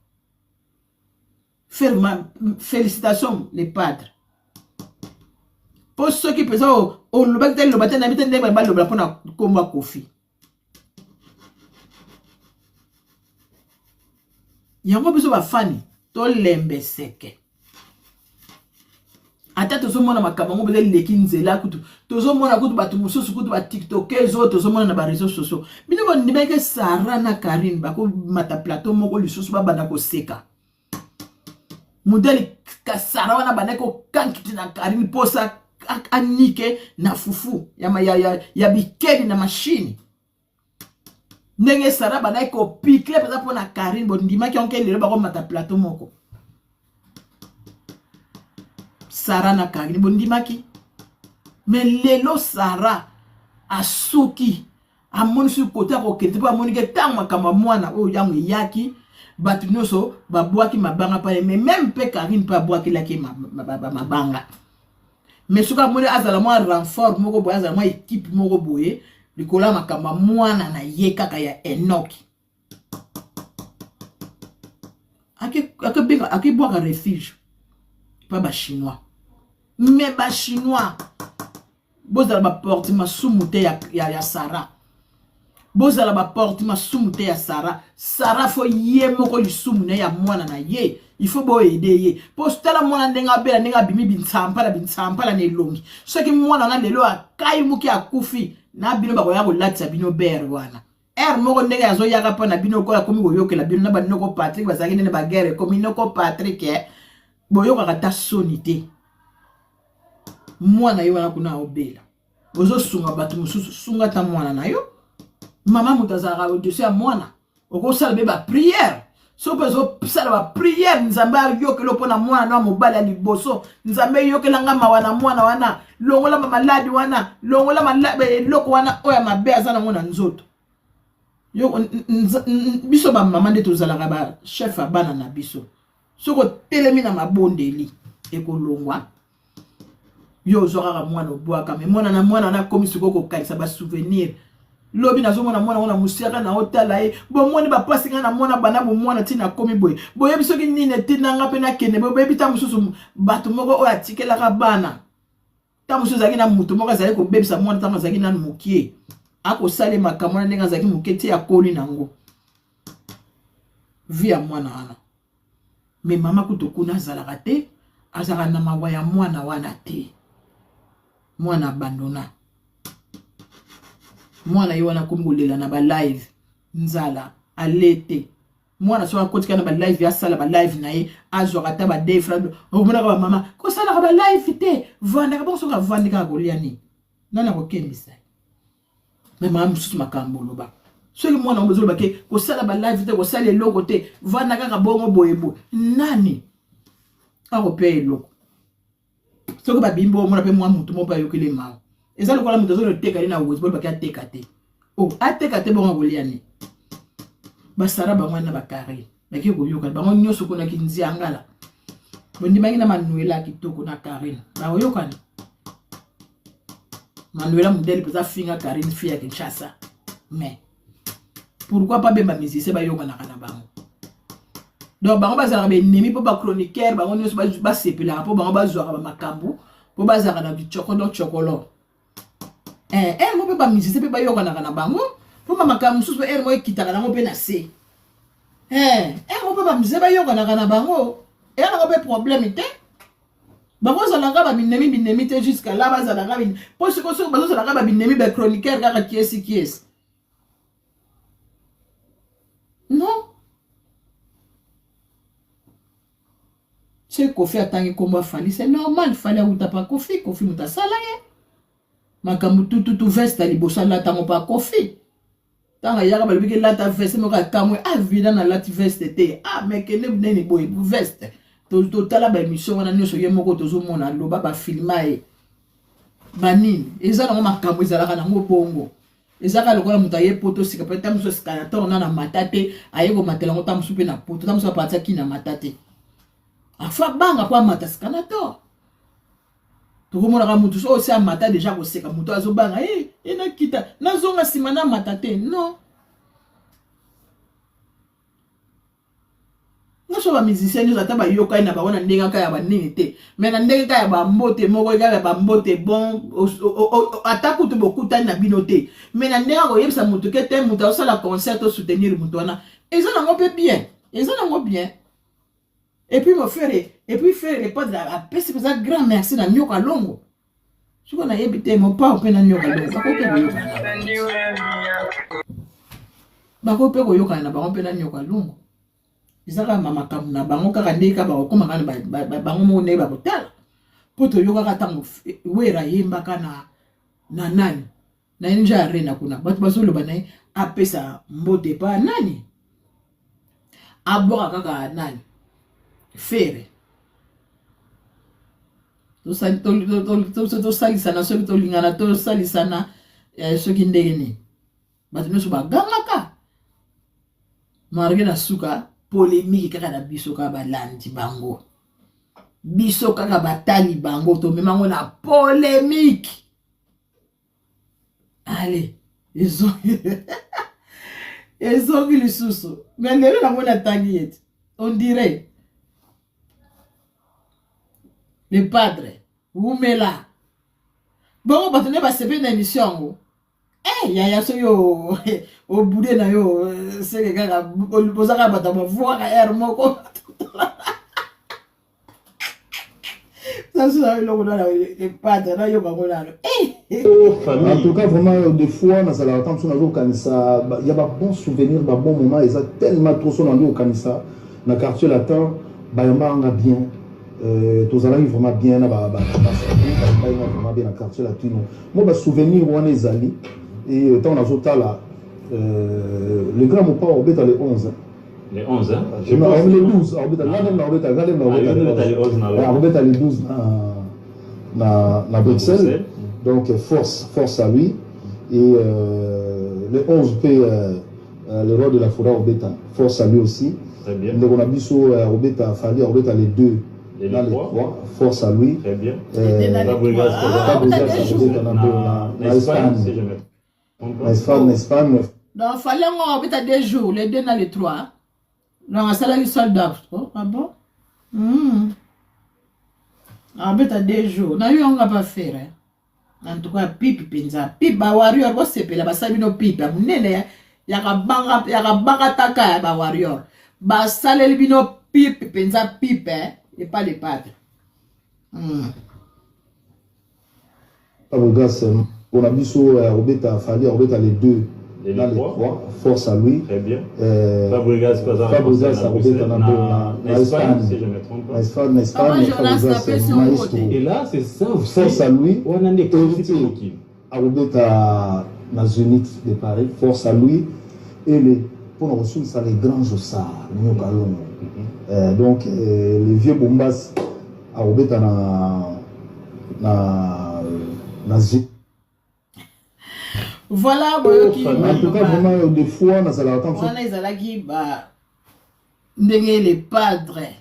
Ferre ma félicitation, le padre, mpo soki mpenza olobaki te, loba te, nayebi te ndenge balobela mpona nkombo ya Koffi. Yango biso bafani tolembeseke. Ata tozomona makambo yango mpenza eleki nzela, kutu tozomona kutu bato mosusu, kutu batiktokers oyo tozomona na baréseaux sociaux. Bino bondimaki Sara na Karine bakomata plateau moko lisusu, babanda koseka modele Sara wana bandaki kokankiti na Karine mposa anike na fufu ya bikedi na mashine, ndenge Sara bandaki kopikle mpenza mpo na Karine. Bondimaki yango lelo bakomata plateau moko, Sara na Karine? Bondimaki? Mais lelo Sara asuki, amoni soki kote akokende te, mpo amoni ke ntango makambo ya mwana oyo yango eyaki, bato nyonso babwaki mabanga pale, mais même mpe Karine mpe abwakelaki mabanga. Mais soki amoni azala mwa renfort moko boye, azala mwa équipe moko boye likolo ya makambo ya mwana na ye kaka ya Enoki, akebwaka refuge mpa bachinois. Mais bachinois, bozala baporte masumu te ya Sara, bozala baporte masumu te ya Sara. Sara faut ye moko lisumu na ye ya mwana na ye, il faut boaider ye, mpo tala mwana ndenge abela, ndenge abimi bintsampala bintsampala na elongi. Soki mwana na lelo akai moke akufi. Na bino bakoya kolatisa bino bere wana. Heure moko ndenge azoyaka mpo na bino lokola akomi koyokela bino na banoko Patrick bazalaki nene baguerre ekomi noko Patrick eh. Boyokaka ata soni te. Mwana ye wana kuna aobela. Ozosunga bato mosusu, sunga ata mwana na yo. Mama moto azalaka au-dessus ya mwana. Okosala be ba prière. Soki mpe ozosala ba prière, Nzambe ayokela mpo na mwana na mobali ya liboso. Nzambe eyokela nga mawa na mwana wana. Longola ba maladi wana, longola eloko wana oyo ya mabe aza nango na nzoto. Yo, biso ba mama nde tozalaka ba chef ya bana na biso. Soki otelemi na mabondeli ekolongwa. Yo ozwa kaka mwana obwaka, me mwana na mwana na komi sikoyo kokanisa ba souvenir. Lobi nazomona mwana wana mosiaka na otala ye, bomoni bapasi ngai na mwana banda bomwana ti nakomi boye. Boyebi soki nini etinda nga mpe nakende boye, boyebi ntango mosusu bato moko oyo atikelaka bana. Ntango mosusu ezalaki na moto moko azalaki kobebisa mwana ntango azalaki nanu mokie. Akosala makambo wana ndenge azalaki mokie ti akoli nango. Vie ya mwana wana. Me mama kutu kuna azalaka te, azalaka na mawa ya mwana wana te. Mwana abandona. Mwana ye wana akomi kolela na ba live, nzala, alete. Mwana soki akotika na ba live, asala ba live na ye, azwaka ata ba deux francs. Omonaka ba mama, kosalaka ba live te, vandaka bongo soki avandi kaka kolia nini? Nani akokembisa ye? Me mama mosusu makambo oloba. Soki mwana ngo ozoloba ke kosala ba live te, kosala eloko te, vanda kaka bongo boye boye. Nani akopea eloko? Soki babimbi omona pe mwa mutu moko ayokeli mawa. Eza lokola mutu azoloteka ye na wenze, bolobaki ateka te. Oh, ateka te bongo akolia nini? Basara bango wana ba carré. Baki koyoka bango nyonso kuna kinziangala. Bondimaki na Manuela kitoko na Karine. Bakoyokana. Manuela modèle mpenza finga Karine fille ya Kinshasa. Mais pourquoi pas bemba musicien bayokanaka na bango? Donc bango bazalaka ba ennemi mpo ba chroniqueur bango nyonso basepelaka mpo bango bazwaka ba makambo mpo bazalaka na bichokolo chokolo. Eh, eh mo mpe ba musicien mpe bayokanaka na bango mpo ba makambo mosusu mpe ere moko ekitaka nango mpe na se. Eh, eh mo mpe ba musicien bayokanaka na bango eya nango mpe problème te. Bakozalaka ba binemi binemi te jusqu'à là bazalaka bin po siko siko bazozalaka ba binemi ba chroniqueur kaka kiesi kiesi. Non. Soki Koffi atangi kombo ya Fally, c'est normal, Fally awuta pa Koffi, Koffi moto asala ye. Makambo tututu veste ya liboso alata yango pa Koffi. Ntango ayaka balobi ke lata veste moko akamwe, ah vida na lati veste te. Ah mais kende nini boye veste. Totala ba émission wana nyonso ye moko tozomona aloba ba filma ye. Banini eza nango makambo ezalaka nango bongo. Eza kaka lokola moto aye poto sika pe ntango mosusu sika na ntango na mata te aye komatela yango ntango mosusu mpe na poto ntango mosusu apatisa kina mata te afa banga mpo amata sika na to tokomonaka moto soki osi amata deja koseka moto azobanga e eh, nakita nazonga nsima namata te non Nyonso ba musiciens nyonso ata bayokani na bango na ndenge kaka ya banini te mais na ndenge kaka ya bambote moko kaka ya bambote bon ata kutu bokutani na bino te mais na ndenge akoyebisa moto ke te moto azosala concert to soutenir moto wana eza nango mpe bien eza nango bien. Et puis mon frère, et puis frère le padre apesi mpenza grand merci na nyoka longo. Soki nayebi te mopao mpe na nyoka longo bakoki mpe koyokana bakoki mpe koyokana na bango mpe na nyoka longo. Eza kaka makambo na bango kaka ndenge kaka bakokoma kaka bango moko ndenge bakotala. Mpo toyokaka ntango Wera ayembaka na na nani na NG Arena kuna bato bazoloba na ye apesa mbote pa nani abwaka kaka nani Ferre. Tosalisana soki tolingana tosalisana soki ndenge nini bato nyonso bagangaka marge na suka polémique kaka na biso kaka balandi bango biso kaka batali bango tomema yango na polémique. Allez, ezongi lisusu mais lelo namoni atangi ye te on dirait le padre wumela bongo bato nde basepeli na émission yango. Eh, yaya soki obude na yo seke kaka boza kaka bato ya bavwaka heure moko. Sasa eloko nano epadre nayoka yango nano. En tout cas, vraiment, des fois, nazalaka ntango mosusu nazokanisa ya ba bon souvenir, ba bon moment eza tellement trop. So nandi kokanisa na Quartier Latin, bayambaka nga bien, tozalaki vraiment bien na bayambaki nga vraiment bien na Quartier Latino. Mo basouvenir wana ezali. Et ntango nazotala le grand Mopao obeta le 11, hein. Le 11, hein? Je Non, pense. le 12, akobeta nga ndenge nakobeta, nga ndenge Ah, yo nakobeta obeta le 11 na le 11. Londres. Akobeta le 12 na Bruxelles. Bruxelles. Donc force, force à lui. Et le 11 mpe le roi de la forêt akobeta, force à lui aussi. Très bien. Ndeko na biso akobeta, Fally akobeta les deux Et na le le 3. 3, force à lui. Très bien. Les deux na le Fabregas, 3. Ah, Fabregas obeta deux jours. akobeta na Na Espagne, Espagne. si je me trompe Na pas. Espagne, na Espagne. Donc Fally yango obeta 2 jours, les deux na le 3. Donc asalaki sold out. Oh, ah bon. Abeta 2 jours na yo yango apa Ferre. En tout cas, pipi mpenza pipe. Bawarrior bosepela, basali bino pipe ya monene ya kabanga taka ya bawarrior. Basaleli bino pipe mpenza pipe epa le padre. Fabregas, mpona biso akobeta, Fally akobeta les deux Et na le le 3. 3, force à lui. Très bien. Fabregas, Fabregas akobeta na na Espagne, Espagne. si je me trompe Na pas. Espagne, na Papa Espagne. Jonas Fabregas, napesi yo maestro, mbote. Et là, c'est ça aussi. force à lui. Wana nde Héritier. mokili. Akobeta na Zénith de Paris, force à lui. Et le mpona kosulisa, les grands Jossart Nyoka Longo. Donc le vieux Bombas akobeta na Zénith. Voilà, boyoki. En tout cas, vraiment, des fois nazalaka ntango mosusu Wana ezalaki ba ndenge le padre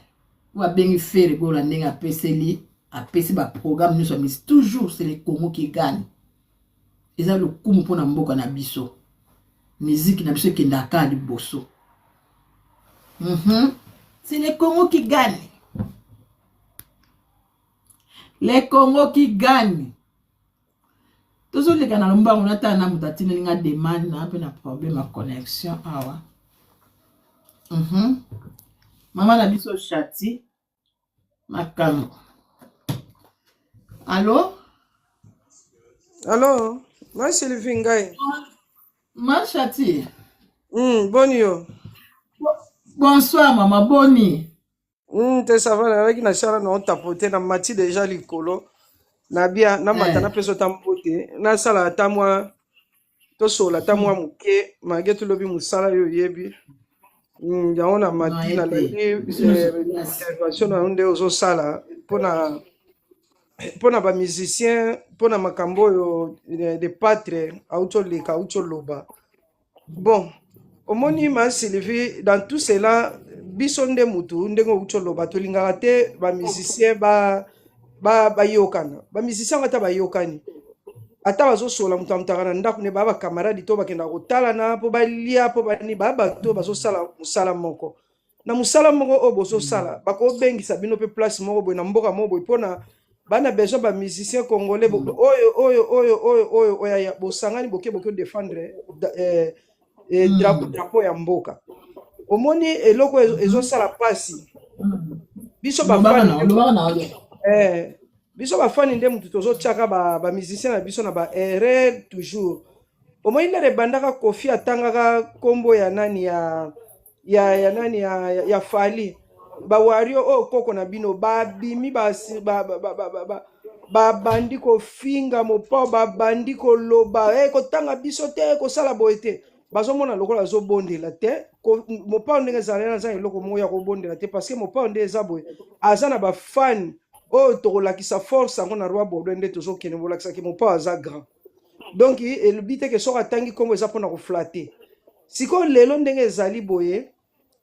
oyo abengi Ferre Gola, ndenge apeseli, apesi baprogramme nyonso ya misi. Toujours c'est le Congo qui gagne. Eza lokumu mpona mboka na biso, miziki na biso ekendaka liboso. C'est le Congo qui gagne, le Congo qui gagne. Tozoleka na lombango, natala na moto atindeli nga demande na mpe na problème ya connexion awa. Mama na biso Chati makambo, allo? Allo, ma Sylvie, ngai. Ma Chati. Boni yo? Bonsoir mama, boni? Te, ça va, nazalaki na sala na otapote na mati déjà likolo. Na bia namata napesa ata mbote, nasala ata mwa tosola ata mwa moke malgré tolobi mosala oyo oyebi. Yango na mati Naye te. nalandi Biso nyonso place. Intervention na yo nde ozosala mpona bamusicien, mpona makambo oyo de patre auti oleka, auti oloba. Bon, omoni, ma Sylvie, dans tout cela, biso nde mutu ndenge outi oloba, tolingaka te bamusicien bayokana. Bamusicien yango ata bayokani, ata bazosola, moto amutaka na ndako ne baa bakamaradi to bakendaka kotalana mpo balia mpo bani baa bato bazosala mosala moko na mosala moko oyo bozosala. Bakobengisa bino mpe place moko boye na mboka moko boye mpona bana besoin bamusicien congolais oyo oyo oyo oyo oyo oyo bosangani boke boke défendre drapeau ya mboka. Omoni eloko ezosala mpasi biso Lobaka bafani na olobaka na biso bafani nde mutu tozotiaka bamusicien na biso na baerreur toujours. Omoni ndenge ebandaka, Kofi atangaka nkombo ya nani ya nani ya Fally, bawario oyo koko na bino babimi basi- ba- ba- ba- ba- ba- ba- babandi kofinga Mopao, babandi koloba kotanga biso te, kosala boye te. Bazomona lokola azobondela te. Mopao ndenge ezali aza eloko moko ya kobondela te, parce que Mopao nde eza boye, aza na bafani oyo tokolakisa force yango na Roi Baudouin nde tozokende bolakisaki Mopao aza grand. Donc elobi te ke soki atangi nkombo eza mpona koflatter. Sikoyo lelo ndenge ezali boye,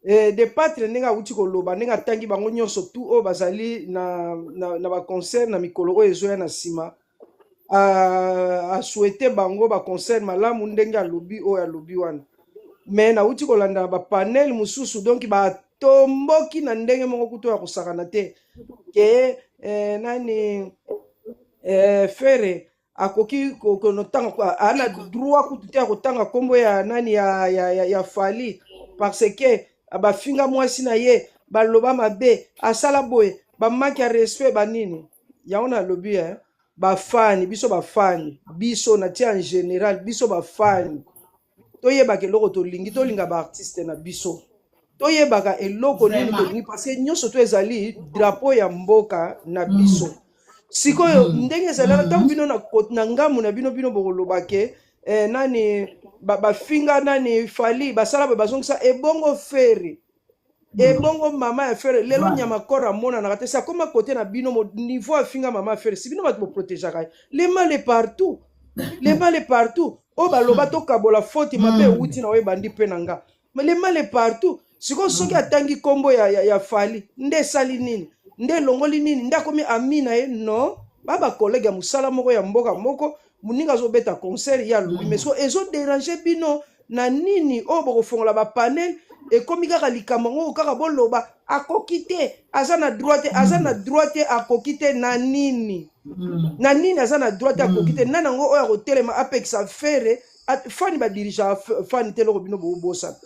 de patre ndenge awuti koloba, ndenge atangi bango nyonso tu oyo bazali na baconcert na mikolo oyo ezoya na nsima, asouhaiter bango baconcert malamu ndenge alobi oyo alobi wana. Me nauti kolanda na bapanel mosusu, donc batomboki na ndenge moko kutu ya kosakana te ke nani Ferre akoki kotanga, ana droit kutu te ya kotanga nkombo ya nani ya Fally, parce que bafinga mwasi na ye, baloba mabe, asala boye, bamanque ya respect, banini. Yango nalobi eh, bafani biso, bafani biso natia en général, biso bafani toyebaka eloko tolingi, tolinga baartiste na biso, toyebaka eloko nini tolingi, parce que nyonso to ezali drapeau ya mboka na biso. Sikoyo ndenge ezalaka, ntango bino na ngambu na bino, bino bokoloba ke nani bafinga nani, Fally, basala boye, bazongisa ebongo Ferre, ebongo mama ya Ferre. Lelo nyama kor amonanaka te, si akoma kote na bino niveau afinga mama ya Ferre. Si bino bato boprotégeaka ye, le mal est partout, le mal est partout. Oyo baloba tokabola foti mabe ewuti na oyo ebandi mpe na nga, mais le mal est partout. Sikoyo soki atangi nkombo ya Fally, nde esali nini? Nde elongoli nini? Nde akomi ami na ye? Non, ba bacollègue ya mosala moko, ya mboka moko. Moninga azobeta concert, ye alobi, mais sikoyo ezodéranger bino na nini? Oyo bokofongola bapanel, ekomi kaka likambo yango kaka boloba akoki te, aza na droit te, aza na droit te, akoki te na nini? Na nini aza na droit te, akoki te? Nani yango oyo akotelema apekisa Ferre? Fani badirigeaka fani te. Eloko bino bobosana,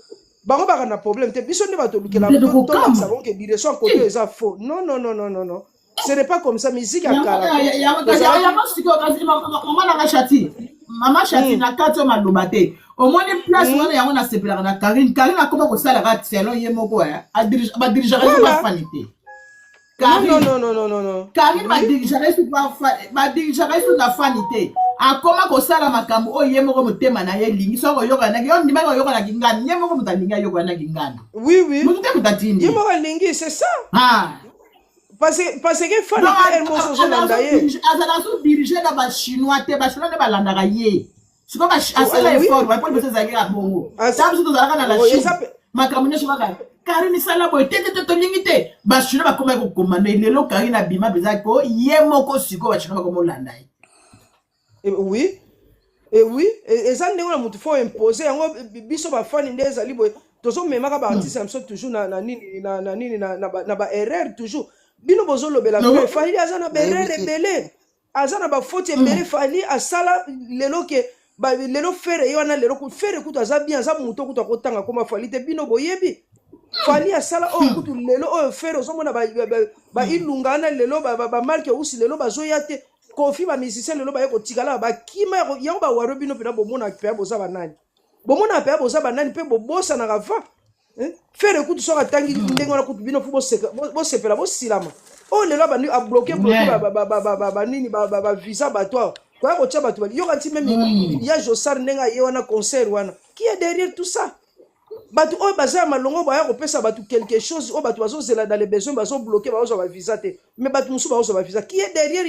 bango baka na problème te. Biso nde bato olukela tolakisa bango ke direction kote eza faux. Non, non, non, non, non, non, ce n'est pas comme ça. Musique ya kala. Yango sikoyo, kasi mama nanga Shati, mama Shati, na kati oyo maloba te, omoni place wana, yango nasepelaka na Karine. Karine akoma kosalaka selon ye moko, badirigeaka ye bafani te. Karine, non, non, non, non, non. Karine badirigeaka ye susu na fani te. Akoma kosala makambo oyo ye moko motema na ye elingi. Soki oyokanaki, yo ndimaki oyokanaki ngani, ye moko moto alingi ayokanaki ngani. Oui. Motu te moto atindi. Ye moko alingi, c'est ça. Ah. Parce que fani mpe moso ozolanda ye. Azala azodirige na bachinois te, bachinois nde balandaka ye. Sikoyo asala effort po liboso ezalaki ya bongo. Ta biso tozalaka na la Chine, makambo nyonso kaka Karine sala boye te, te te, tolingi te. Bachinois bakomaki kokomanda. Lelo Karine abima mpenza ko ye moko, sikoyo bachinois bakomolanda ye. Oui et oui, eza ndenge na motu faut impose yango. Biso bafani nde ezali boye, tozomemaka baartiste na biso toujours na nini, na nini, na baerreur toujours. Bino bozolobela Fally aza na baerreur ebele, aza na bafoti ebele. Fally asala lelo ke lelo Ferre ye wana, lelo Ferre kutu aza bien, aza moto kutu akotanga koma Fally te. Bino boyebi Fally asala oyo kutu lelo oyo Ferre ozomona bailunga wana, lelo bamarke usi, lelo bazoya te. Kofi, bamusicien lelo baye kotikala bakima yango bawaro. Bino mpena bomona mpe boza banani, bomona mpe boza banani mpe bobosanaka va Ferre kutu soki atangi ndenge wana kutu, bino fu bosepela, bosilama. Oyo lelo abandi abloquer, bloquer banini, bavisa bato awa koya kotia bato yoka nti même ya Josar ndenge aye wana concert wana. Qui est derrière tout ça? Bato oyo baza ya malongo baya kopesa bato quelque chose oyo bato bazozela dans les besoins, bazobloquer, bazozwa bavisa te, mais bato mosusu bazozwa bavisa. Qui est derrière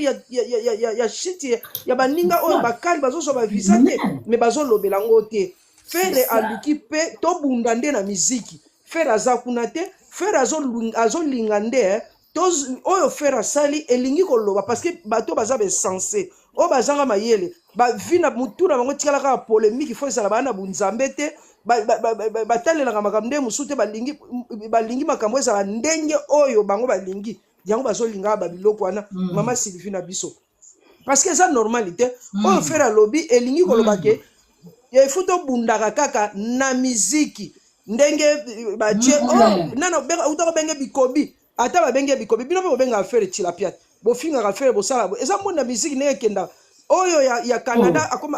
ya shit ya baninga oyo bakali bazozwa bavisa te, mais bazolobela yango te? Ferre aluki mpe tobunda nde na miziki. Ferre aza kuna te. Ferre azolinga nde oyo Ferre asali elingi koloba, parce que bato baza bainsense, oyo bazanga mayele, bavi na mutu na bango etikala kaka polémique. Faut ezala baa na bunzambe te, batalelaka makambo nde mosusu te. Balingi makambo ezala ndenge oyo bango balingi yango, bazolingaka babiloko wana. Mama Sylvie na biso, parce que eza normal te oyo Ferre alobi elingi koloba ke efu tobundaka kaka na miziki ndenge batie nana uta kobenge bikobi, ata babenge bikobi. Bino mpe bobengaka Ferre tilapia, bofingaka Ferre, bosala eza mbonda na miziki ndenge ekendaka. Oyo ya Canada akoma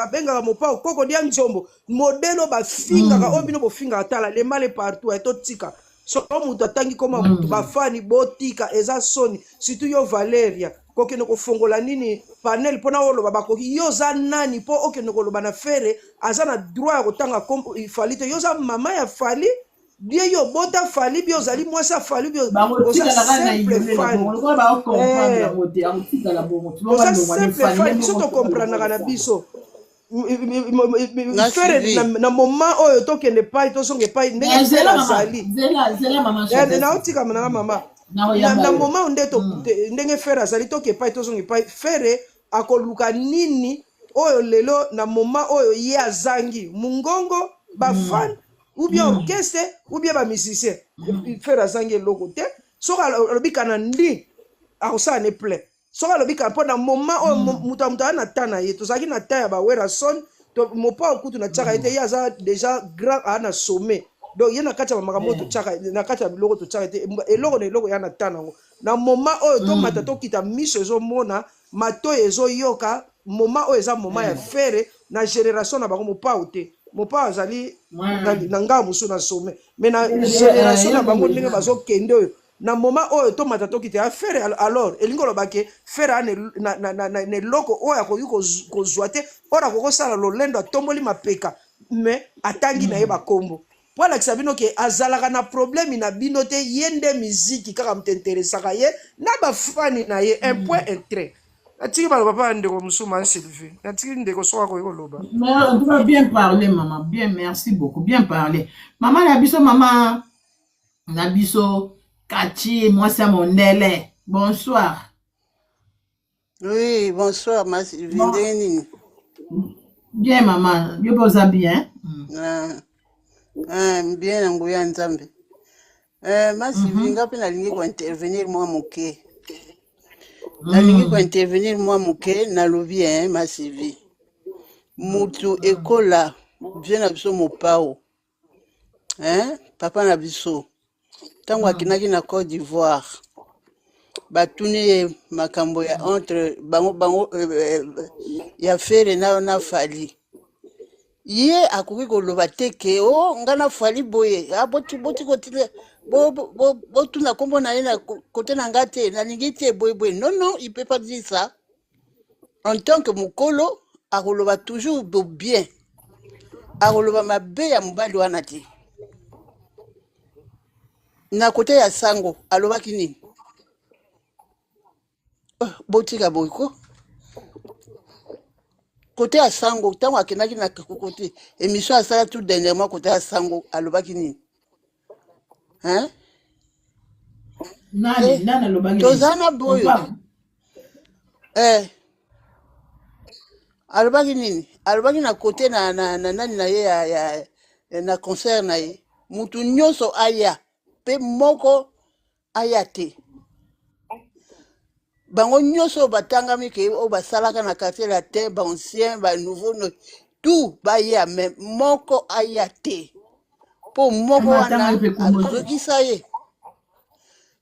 abengaka Mopao koko dia nzombo, modele oyo bafingaka, oyo bino bofingaka. Tala le mal partout. Totika soko moto atangi koma motu, bafani botika, eza soni. Surtout yo Valeria, kokende kofongola nini panel mpona oloba bakoki. Yo oza nani mpo okende koloba na Ferre aza na droit ya kotanga Fally te? Yo oza mama ya Fally bie, yo obota Fally bie, ozali mwasi ya Fally bie, oza simple fan, oza simple fan. Biso tokomprendraka na biso Ferre na moment oyo tokende epai, tozonga epai ndenge Ferre azali. Naotikama nanga mama na moment nde ndenge Ferre azali, toke epai, tozonga epai. Ferre akoluka nini oyo lelo na moment oyo ye azangi mongongo, bafan ou bien orchestre ou bien bamusicien? Ferre azangi eloko te. Soki alobi kana ndi akosala ne plein, soki alobi kaka mpo na moment oyo moto ya moto aza na temps na ye. Tozalaki na temps ya baWerrason. Mopao kutu na tiaka ye te, ye aza déjà grand, aa na sommet. Donc ye na kati ya bamakambo oyo totiaka, na kati ya biloko totiaka te, eloko na eloko ya na temps nango. Na moment oyo tomata tokita, miso ezomona, matoi ezoyoka, moment oyo eza moment ya Ferre na génération na bango. Mopao te, Mopao azali na ngambo mosusu, na sommet, mais na génération na bango, ndenge bazokende oyo, na moment oyo tomata tokita ya Ferre. Alors elingi oloba ke Ferre aa na eloko oyo akoki kozwa te, oyo akoki kosala lolendo, atomboli mapeka, mais atangi na ye bakombo po alakisa bino ke azalaka na problème na bino te. Ye nde miziki kaka moto interesaka ye na bafani na ye, un point, un trait. Natiki baloba mpa ya ndeko mosusu, ma Sylvie. Natiki ndeko soki akoki koloba. Mais en tout cas, bien parlé, maman. Bien, merci beaucoup. Bien parlé. Maman na biso, maman na biso, Kachi, moi c'est mondele. Bonsoir. Oui, bonsoir, ma Sylvie. Bon. Ndenge nini? Bien, maman. Yo boza bien. Ah, ah, bien na nguya ya Nzambe. Ma Sylvie, nga mpe nalingi kointervenir mwa moke. Nalingi kointervenir mwa moke, nalobi, hein, ma Sylvie. Mutu ekola vie na biso Mopao. Hein? Papa na biso. Ntango akendaki na Côte d'Ivoire, batuni ye makambo ya entre bango ya Ferre na Fally. Ye akoki koloba te ke o nga na Fally boye, ah, boti kotina botuna nkombo na ye na kote na nga te, nalingi te boye boye. Non, non, il peut pas dire ça. En tant que mokolo, akoloba toujours bo bien, akoloba mabe ya mobali wana te. Na kote ya sango alobaki nini? Oh, botika boye ko. Kote ya sango, ntango akendaki na kote émission asala tout dernièrement, kote ya sango alobaki nini, hein? Nani, Eh, nani alobaki nini? Toza na boyo. Mopao. Eh, alobaki nini? Alobaki na kote na nani na ye ya na concert na ye, mutu nyonso aya mpe moko aya te. Bango nyonso oyo batangami ke oyo basalaka na Quartier Latin, baancien, banouveau, tout baya, mais moko aya te, mpo moko Ama wana atangaki mpe kombo te. azokisa ye.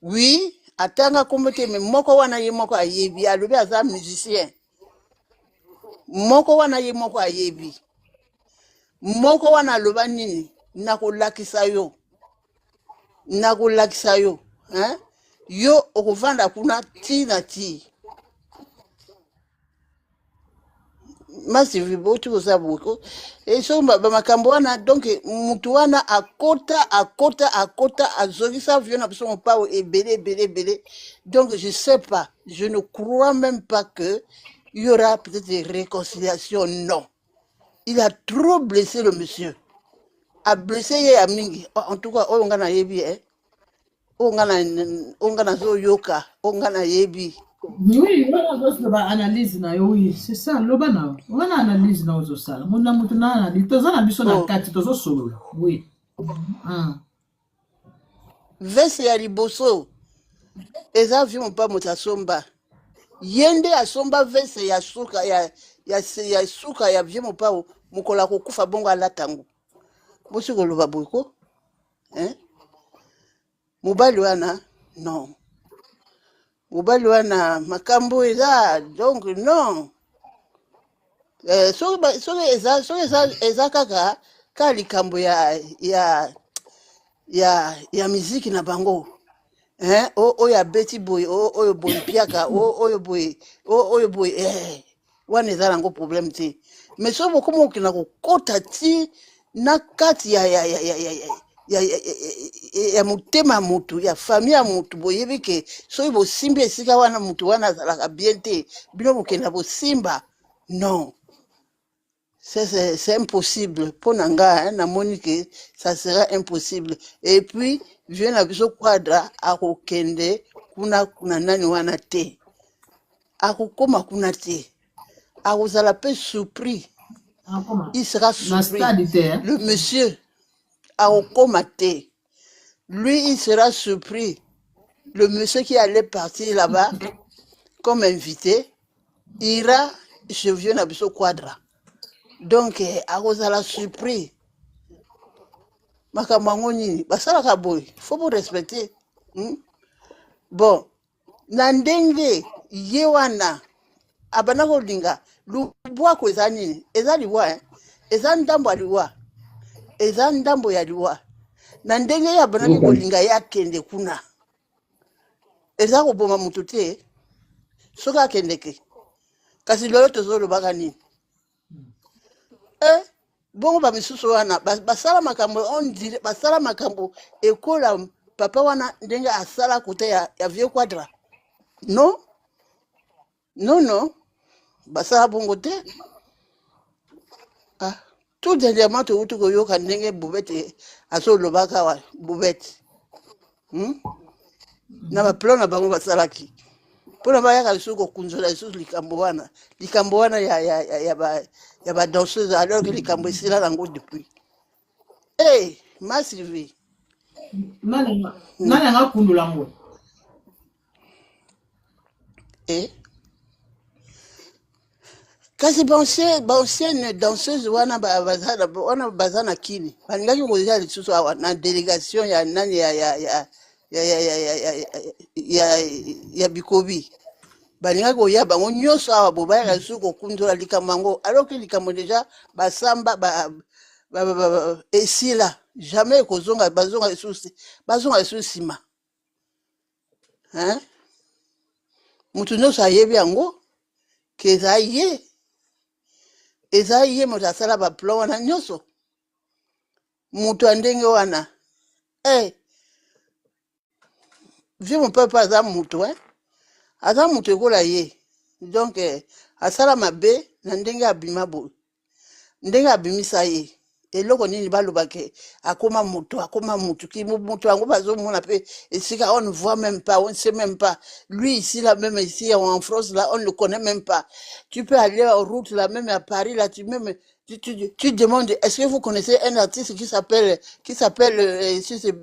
Oui, atanga kombo te, mais moko wana ye moko ayebi. Alobi aza musicien. Moko wana ye moko ayebi. Moko wana aloba nini? Nakolakisa yo, nakolakisa yo, hein? Yo okovanda kuna ti na ti. Masivi, boti koza boko e so bamakambo wana. Donc mutu wana akota, akota, akota, azongisa vieux na biso Mopao ebele, ebele, ebele. Donc je sais pas, je ne crois même pas que il y aura peut-être des réconciliations. Non, il a trop blessé le monsieur, a blessé ye ya mingi. En tout cas, oyo nga nayebi, eh, oyo nga nazoyoka, oyo nga nayebi. Oui, wana ozosala analyse na yo, oui, c'est ça. Loba na yo wana, analyse na ozosala na motu na analyse, toza na biso na kati, tozosolola, oui. Veste ya liboso eza vieux Mopa moto asomba. Ye nde asomba veste ya suka ya suka ya vieux Mopao. Mokolo akokufa, bongo alata yango. Bosi koloba boye ko, hein? Mobali wana, non, mobali wana makambo eza, donc non. Soki eza kaka likambo ya miziki na bango, hein? Oyo abeti boye, oyo boye mpiaka, oyo boye, oyo boye, wana eza nango problème te. Mais soki bokoma okenda kokota ti na kati ya motema ya motu, ya famille ya motu, boyebi ke soki bosimbi esika wana, motu wana azalaka bien te, bino bokenda bosimba, non, c'est impossible mpo na nga, hein. Namoni ke ça sera impossible. Et puis vieux na biso Quadra akokende kuna kuna nani wana te, akokóma kuna te, akozala mpe surpris. Akoma Il sera na surpris. Stade te, hein? Le monsieur akokóma te. Lui, il sera surpris. Le monsieur qui allait partir là-bas comme invité ira chez vieux na biso Quadra. Donc akozala surpris. Makambo yango nini basalaka boye? Faut bo respecter, Bon. Na ndenge ye wana abanda kolinga lubwaku eza nini? Eza liwa eh? Eza ndambo ya liwa, eza ndambo ya liwa. Na ndenge ye abandaki kolinga ye akende kuna, eza koboma motu te soki akendeke. Kasi lelo tozolobaka nini? Eh, bongo bamisusu wana basala makambo on dirait basala makambo ekola papa wana ndenge asala kote ya vieux Quadra. Non, non, non, basala bongo te. Ah, tout dernièrement touti koyoka ndenge Bobete azolobaka wa Bobete, Na baplan na bango basalaki mpona bayaka lisusu kokunzola lisusu likambo wana, likambo wana ya badanseuse, alors que likambo esila nango depuis. Hey, ma Sylvie. Nani anga akundola yango? Eh? Kasi baancienne danseuse wana wana baza na kini, balingaki koya lisusu awa na délégation ya nani, ya Bikobi. Balingaki koya bango nyonso awa, bo bayaka lisusu kokunzola likambo yango, alors que likambo déjà basamba esila, jamais ekozonga. Bazonga lisusu, bazonga lisusu nsima, hein? Moto nyonso ayebi yango ke eza ye, eza ye moto asala baplan wana nyonso. Moto ya ndenge wana, eh, vieux mon papa aza moto, eh? Aza moto ekola ye. Donc eh, asala mabe na ndenge abima boye, ndenge abimisa ye eloko nini, balobake akoma moto, akoma moto ki moto yango bazomona mpe esika, on ne voit même pas, on ne sait même pas lui ici là, même ici en France là, on ne le connaît même pas. Tu peux aller en route là, même à Paris là, tu même tu demandes: est-ce que vous connaissez un artiste qui s'appelle si c'est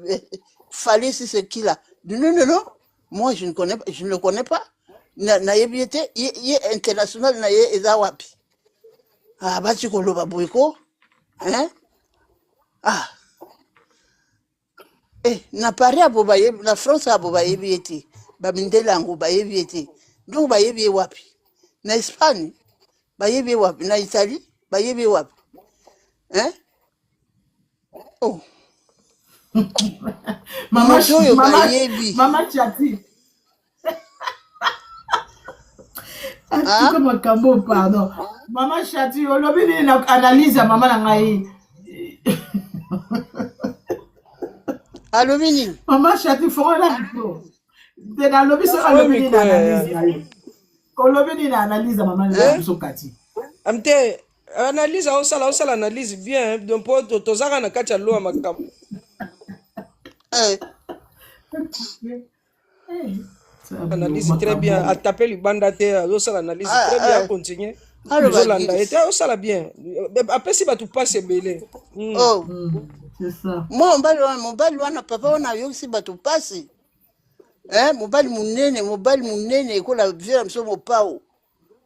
Fally, si c'est qui là? Non, non, non, moi je ne connais pas, je ne le connais pas. Nayebi ye te. Ye international na ye eza wapi? Ah, bati koloba boye ko, hein? Ah, eh, na Paris abo bayebi, na France abo bayebi ye te, bamindele yango bayebi ye te. Donc bayebi ye wapi? Na Espagne bayebi ye wapi? Na Italie bayebi ye wapi, hein? Oh. Mama. Moto oyo Mama. bayebi. Mama Chati. Ah? Atuka makambo, pardon. Mama Chati, olobi nini na analyse ya mama na ngai? Alobi nini? Mama Chati, fongola micro te. Nalobi soki alobi nini na analyse na ye, olobi nini na analyse ya mama na Eh? biso Kati? Am te analyse aosala analyse bien, donc mpo tozaka na kati ya lo ya makambo. Eh, Analyse très bien, atape libanda te, azosala analyse Ah, très bien. ah. Acontinue. Aloba. Tozolanda ye Gims. te, aosala bien, apesi bato mpasi ebele. Oh. C'est ça. Mwa mobali wana, mobali wana, papa wana ayokisi bato mpasi, eh, mobali monene, mobali monene ekola vieux na biso Mopao,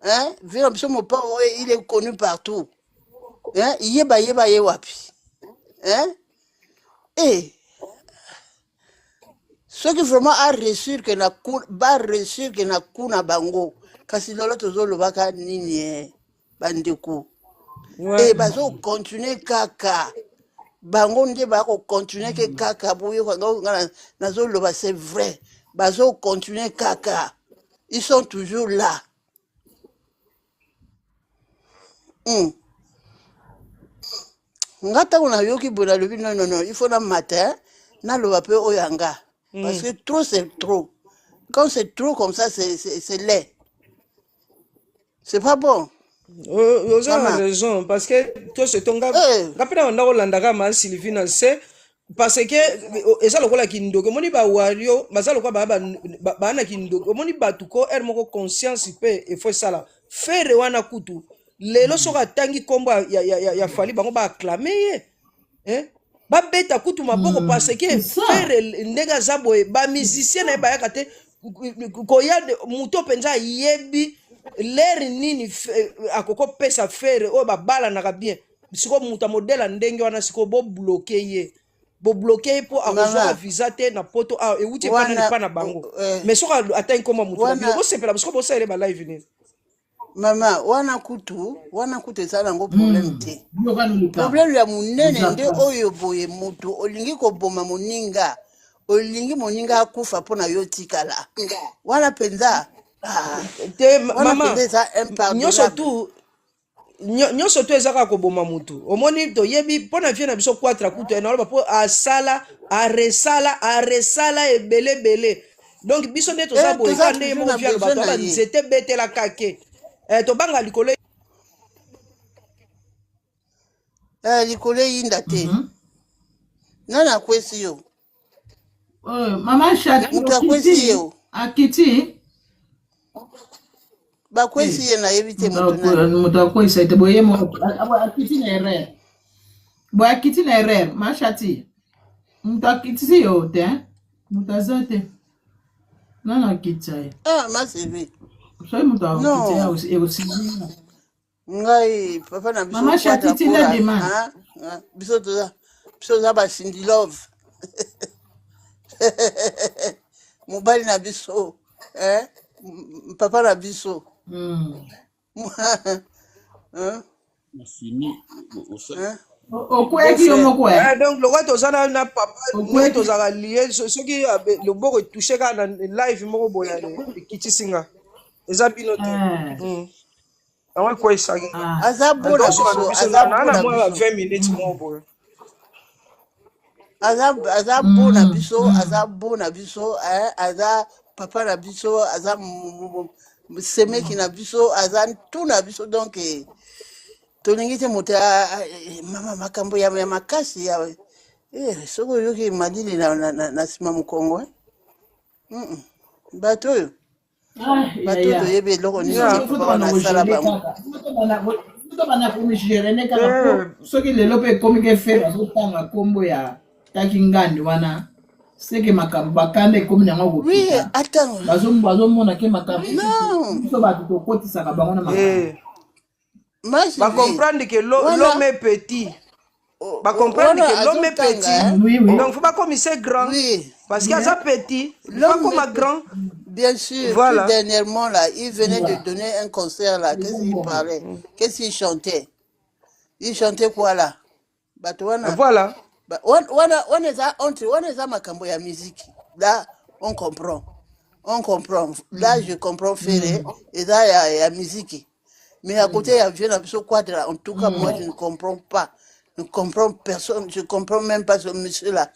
hein? Vieux na biso Mopao oyo, il est connu partout, hein? Ye bayeba ye wapi, hein? Eh, soki vraiment aréussir ke na baréussir ke na kuna bango, kasi lelo tozolobaka nini, eh, bandeko? E bazocontinue kaka, bango nde bakocontinue ke kaka. Boyoka nga nazoloba, c'est vrai, bazocontinue kaka, ils sont toujours là. Nga ntango nayoki boye, nalobi non, non, non, il faut namata naloba mpe oyo ya nga, parce que trop c'est trop. Quand c'est trop comme ça, c'est laid, c'est pas bon. Oza na raison, parce que to se to nga nga mpe na banda kolandaka ma Sylvie na se, parce que eza lokola kindoki. Omoni bawario baza lokola baa na kindoki. Omoni bato ko ere moko conscience mpe efo esala Ferre wana kutu lelo soki atangi nkombo ya Fally, bango baacclame ye, eh? Babeta kutu maboko, parce que Ferre ndenge aza boye, bamusicien na ye bayaka te koya. Moto mpenza ayebi lere nini akokopesa Ferre oyo babalanaka bien. Sikoyo moto ya modele ya ndenge wana, sikoyo bobloquer ye. Bobloke ye mpo akozwaka Mama, visa te na poto awa, ewuti epa nani? wana Epa na bango. eh, Mais soki atangi nkombo ya mutu na bino, wana bosepela soko bosalele balive nini? Mama, wana kutu eza nango problème te. Yokani likambo Problème ya monene eza nde pasi. Oyo boye, motu olingi koboma moninga, olingi moninga akufa mpo na yo tikala wana mpenza, ah, Te wana mama, mpenza eza nyonso impardonnable. tu nyonso to eza kaka koboma mutu. Omoni, toyebi mpo na vie na biso Quatra kutu naloba mpo asala, aresala, aresala ebele ebele. Donc biso nde toza Eh, boye toza kaka ndenge toujours moko na vie aloba besoin to na ba ye. nzete ebetela kake, tobanga likolo. Eh, likolo eyinda te. Nani akwesi yo? Mama Shati Moto akwesi okiti ye o. Akiti. Bakwesi ye, nayebi te moto nani. Moto akwesa ete boye moko akiti na erreur boye, akiti na erreur. Ma Shati, moto akitisi yo te, hein? Moto aza te, nani akitisa ye? Ah, masivi. Soki moto akitisa Non. ye ekosili. Ngai papa na biso Mama Shati, Quadra tinda Kora demande. ah, ah, biso toza basindi love, mobali na biso, eh? Papa na biso. Hein? Fini osali. Hein? Okweyaki yo Beau-frère. moko e. Donc lokwa toza na papa ndenge Okweyaki. tozalaka lie, soki loboko etouche kaka na live moko boye, ale ekitisi nga, eza bino te. Yango ekweyisaki nga. Aza bo na Tosoka na biso, biso aza naa bo na na mwa ba biso. 20 minutes moko boye. Aza bo na biso, aza bo na biso, eh, aza papa na biso, aza semeki na biso, aza tu na biso. Donc tolingi te moto mama makambo ya makasi ya soki oyoki malili na nsima mokongo, eh? Bato oyo, Ah, bato oyo yaya. toyebi eloko nini Biso te faut papa wana tobanda asala kogérer bango. kaka, faut tobanda kogérer kaka, po soki lelo mpe ekomi ke fe bazotanga nkombo ya taki ngandi wana, seke makambo bakanda ekomi nango Oui. kokita. Attends. Bazomona ke makambo Non. biso bato tokotisaka bango na makambo. Masivi Bacomprendre que wana l'homme est petit, bacomprendre wana que l'homme est azotanga petit. eh? Oui. Donc faut bakomisa grand parce que aza petit, faut L'homme akoma est grand. Bien sûr, tout Voilà. dernièrement là, il venait de donner un concert là. Qu'est-ce qu'il parlait? Qu'est-ce qu'il chantait? Il chantait quoi là? Bato wana. Voilà. Wana eza entre wana eza makambo ya musique. Là, on comprend. On comprend. Là, je comprends Ferré. Eza ya musique. Mais à côté, il y a vieux na biso Quadra. En tout cas, moi, je ne comprends pas. Je ne comprends personne. Je ne comprends même pas ce monsieur là.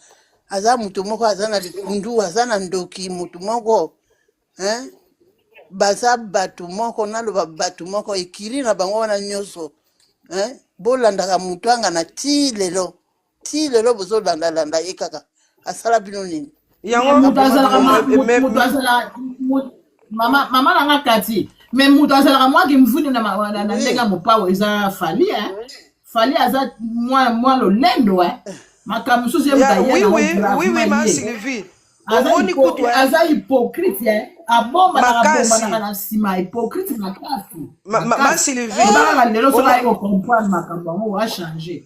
Aza mutu moko aza na likundu, aza na ndoki, mutu moko. Hein? Baza bato moko, naloba bato moko ekiri na bango wana nyonso, hein? Bolandaka motu anga na ti lelo, ti lelo bozolandalanda ye kaka. Asala bino nini? Yango Moto azalaka mais moto azala mama nanga kati, mais moto azalaka mwaki mvuni na ndenge ya mopawo eza Fally, hein? Fally aza mwa lolendo, hein? Makambo mosusu ye moto Ya, aye oui nango oui oui oui ma gravement ye Sylvie, aza omoni kutu aza hypocrite, hein? Abombanaka makasi bombanaka na nsima, hypocrite makasi. Ma Makasi. Sylvie, Eza kaka lelo soki omo aye kocomprendre makambo yango, achange.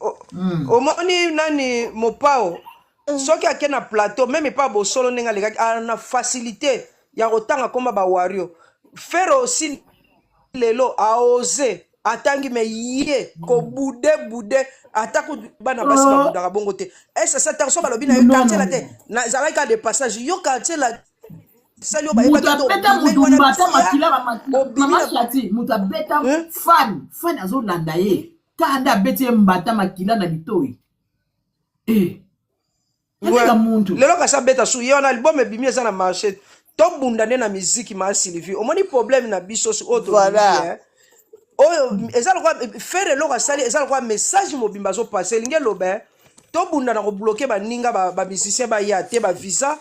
Omoni nani, mopao soki ake na plateau même epa bosolo, ndenge alekaki na facilité ya kotanga komba bawario. Ferre aussi lelo aose atangi, me ye kobude bude, ata kutu bana basi Oh, babudaka bongo te. Ese sa ntango so balobi na yo non, quartier non, la te non. nazalaki ka de passage yo quartier la sali oyo Moto bayebaki te abeta obimeli motu wana mbata tia makila bamakila. obimi Mama na Shati, moto abeta Hein? fan azolanda ye kanda, abeti ye mbata makila na litoi e Ouais. aleka muntu. Lelo kasi abeta su ye wana, album ebimi, eza na marché. Tobunda nde na miziki. Ma Sylvie, omoni problème na biso oyo tolingi oyo eza lokwa Ferre, eloko asali eza lokwa message mobimba azopase, elingi eloba tobunda na kobloquer baninga bamusicien baya te, bavisa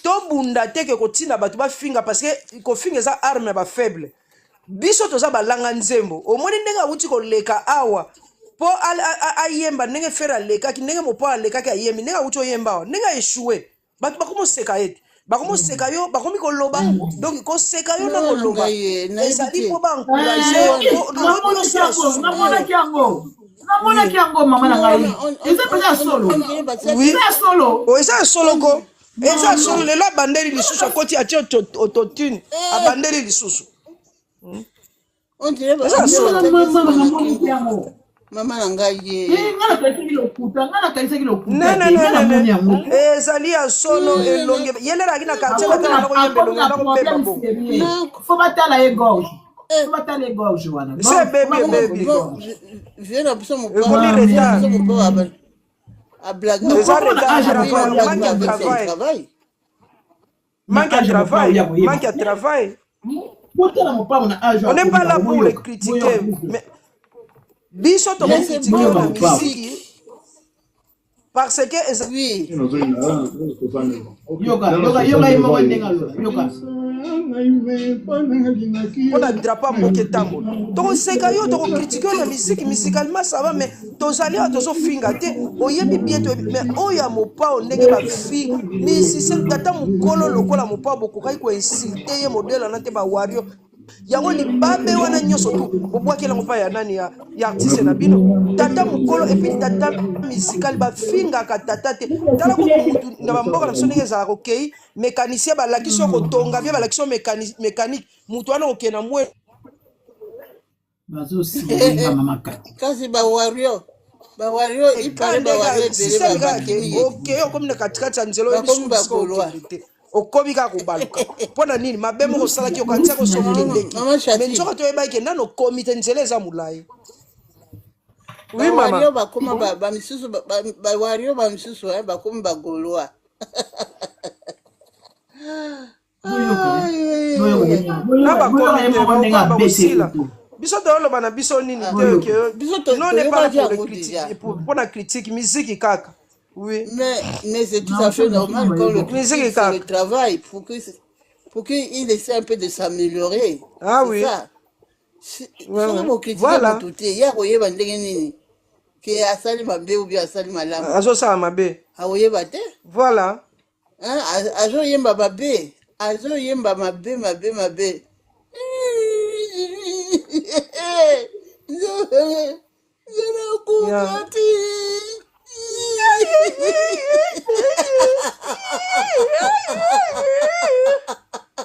tobunda te, ke kotinda bato bafinga, parce que kofinga eza arme ya bafaible. Biso toza balanga nzembo. Omoni ndenge awuti koleka awa mpo ayemba, ndenge Ferre alekaki, ndenge mopo alekaki, ayembi ndenge awuti oyemba awa, ndenge aéchoué, bato bakomoseka ye te, bakomoseka yo, bakomi koloba. Donc koseka yo na Non, koloba ngai nayebi ezali te. mpo baencourage yo, mpo lobi Namonaki osala yango, lisusu bien. namonaki yango. Namonaki yango mama na ngai. Eza mpenza ya solo. Oui. Eza ya solo. Oh, eza ya solo ko. Eza ya solo lelo abandeli lisusu akoti atie autotune abandeli lisusu. On dirait Eza ya solo. Mama namonaki yango. Mama na ngai ye. Eh, nga nakanisaki lokuta, nga nakanisaki lokuta Ne, te, ne, nga ne, ne, namoni ne. yango. Ezali ya solo elongi yelelaki na quartier Akomi latala na na koyemba akomi elongi na na kobeba problème bongo. sérieux. Faut batala ye gorge. Faut batala ye gorge wana. Se Gorge, faut ebebi batala ye ebebi. gorge. Vieux na biso Ekomi mopao, vieux na retard. biso mopao ablaga Eza Okomona retard age ya ya lui travail, il a mopao manque ya blagué avec son travail. travail. Na Manque ya age ya mopao travail, ya koyeba. manque ya travail. Botala mopao na age On n'est pas akomi là nango pour les boyoka. critiquer, Boyoka buku. mais biso Mais c'est tokokritike yo bon na Boyoka mopao. misiki parce que eza Oui. Yoka, yoka, yoka ye moko ndenge aloba. Yoka. mpona drapeau ya mboka etambola tokoseka yo tokokritike yo na misiki musicalement ça va mais tozali awa tozofinga te oyebi bien toyebi mais oyo ya mopao ndenge bafinga musicien tata mokolo lokola mopao bokokaki koinsulte ye modele wana te bawario yango libabe wana nyonso tu bobwakeli yango mpa ya nani ya, ya artiste na bino tata mokolo epuis tata musical bafingaka tata te tala kutu mutu na bamboka na biso ndenge ezalaka okei mécanicien balakisi yo kotonga bie balakisi yo mécanique mutu wana okende na mwe Bazosilinga mama kati. Kasi ba warrior, ba warrior il paraît ba warrior ebele systeme ba kaka ke bakimi ye. okei okomi na katikati ya nzela oyebi Bakomi suku ba bisika Gaulois. okende te okomi kaka kobaluka mpo na nini mabe moko osalaki okanisaki oso Mama, okendeki mama me Chati, nzoka toyebaki ke nano okomi te nzela eza molai. Ba Oui warrior mama. bakoma ba ba misusu ba ba ba warrior ba misusu hein bakomi ba Gaulois. Boyoka. Aïe. Boyoka ye moko. Na Boyoka, boyoka bakomi ye te moko ndenge bakoka abeteli bakosila to. biso toyoloba na biso nini Ah, te Boyoka. ke biso non on n'est pas là toyokaki pour le yango critique déjà. pour la critique musique kaka oui Mais c'est tout Na à fait osala normal biso qu'on le boyoka. musique critique, c'est le kaka travail pour que pour qu'il essaie un peu de s'améliorer. Ah C'est oui ça. Ouais, Soki ouais. bokritike Voilà motu te ye akoyeba ndenge nini ke asali mabe ou bien asali malamu azosala mabe akoyeba te. Voilà. Hein, azoyemba mabe azoyemba mabe mabe mabe Yeah. nzelakuka ti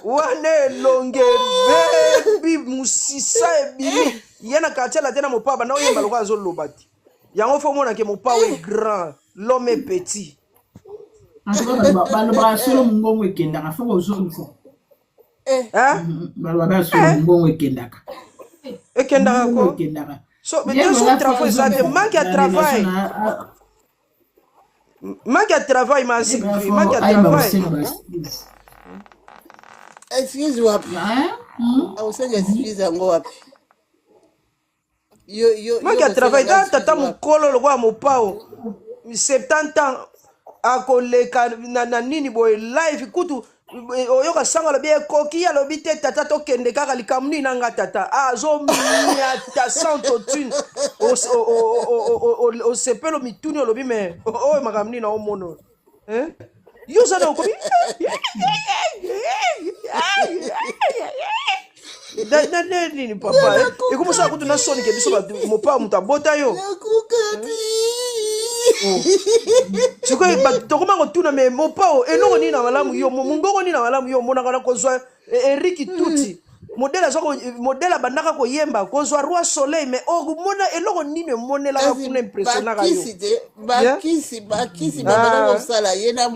wana elongi ebebi mosisa ebimi ye na quartier latin na mopao banda oyemba lokola azoloba te yango fo omonake mopao est grand l'homme est petit. En tout cas, balobaka solo mongongo ekendaka fo kozongisa. Hein? Balobaka solo mongongo ekendaka. Ekendaka Mongongo ko ekendaka. so Ye te so voilà fo travail eza te azongisa manque ya na travail relation na manque ya travail ma ye Sylvie fo manque ya ayeba travail. kosenga ba excuse. Excuse wapi? Hein? Hmm? Akosenga excuse yango wapi? Yo yo yo Manque ya kosenga travail nga ta excuse tata wapi? mokolo lokola mopao 70 ans akoleka na, na nini boye live kutu oyoka sango alobi ekoki alobi te tata tokende kaka likambo nini na nga tata azomiata sans totune osepelo mituni olobi me oyo makambo nini naomona oyo Eh? Yo oza na okomi na nini papa ekomosala kutu na soni ke biso bato mopao moto abota yo Nakuka ti sikoyo tokoma kotuna me mopao eloko nini na malamu yo mongongo nini na malamu yo omonaka na kozwa eriki tuti modele aza modele abandaka koyemba kozwa roi soleil mais omona eloko nini emonelaka kasi kuna impressionnaka yo bakisi te Yeah? bakisi bakisi babanda Ah. kosala ye na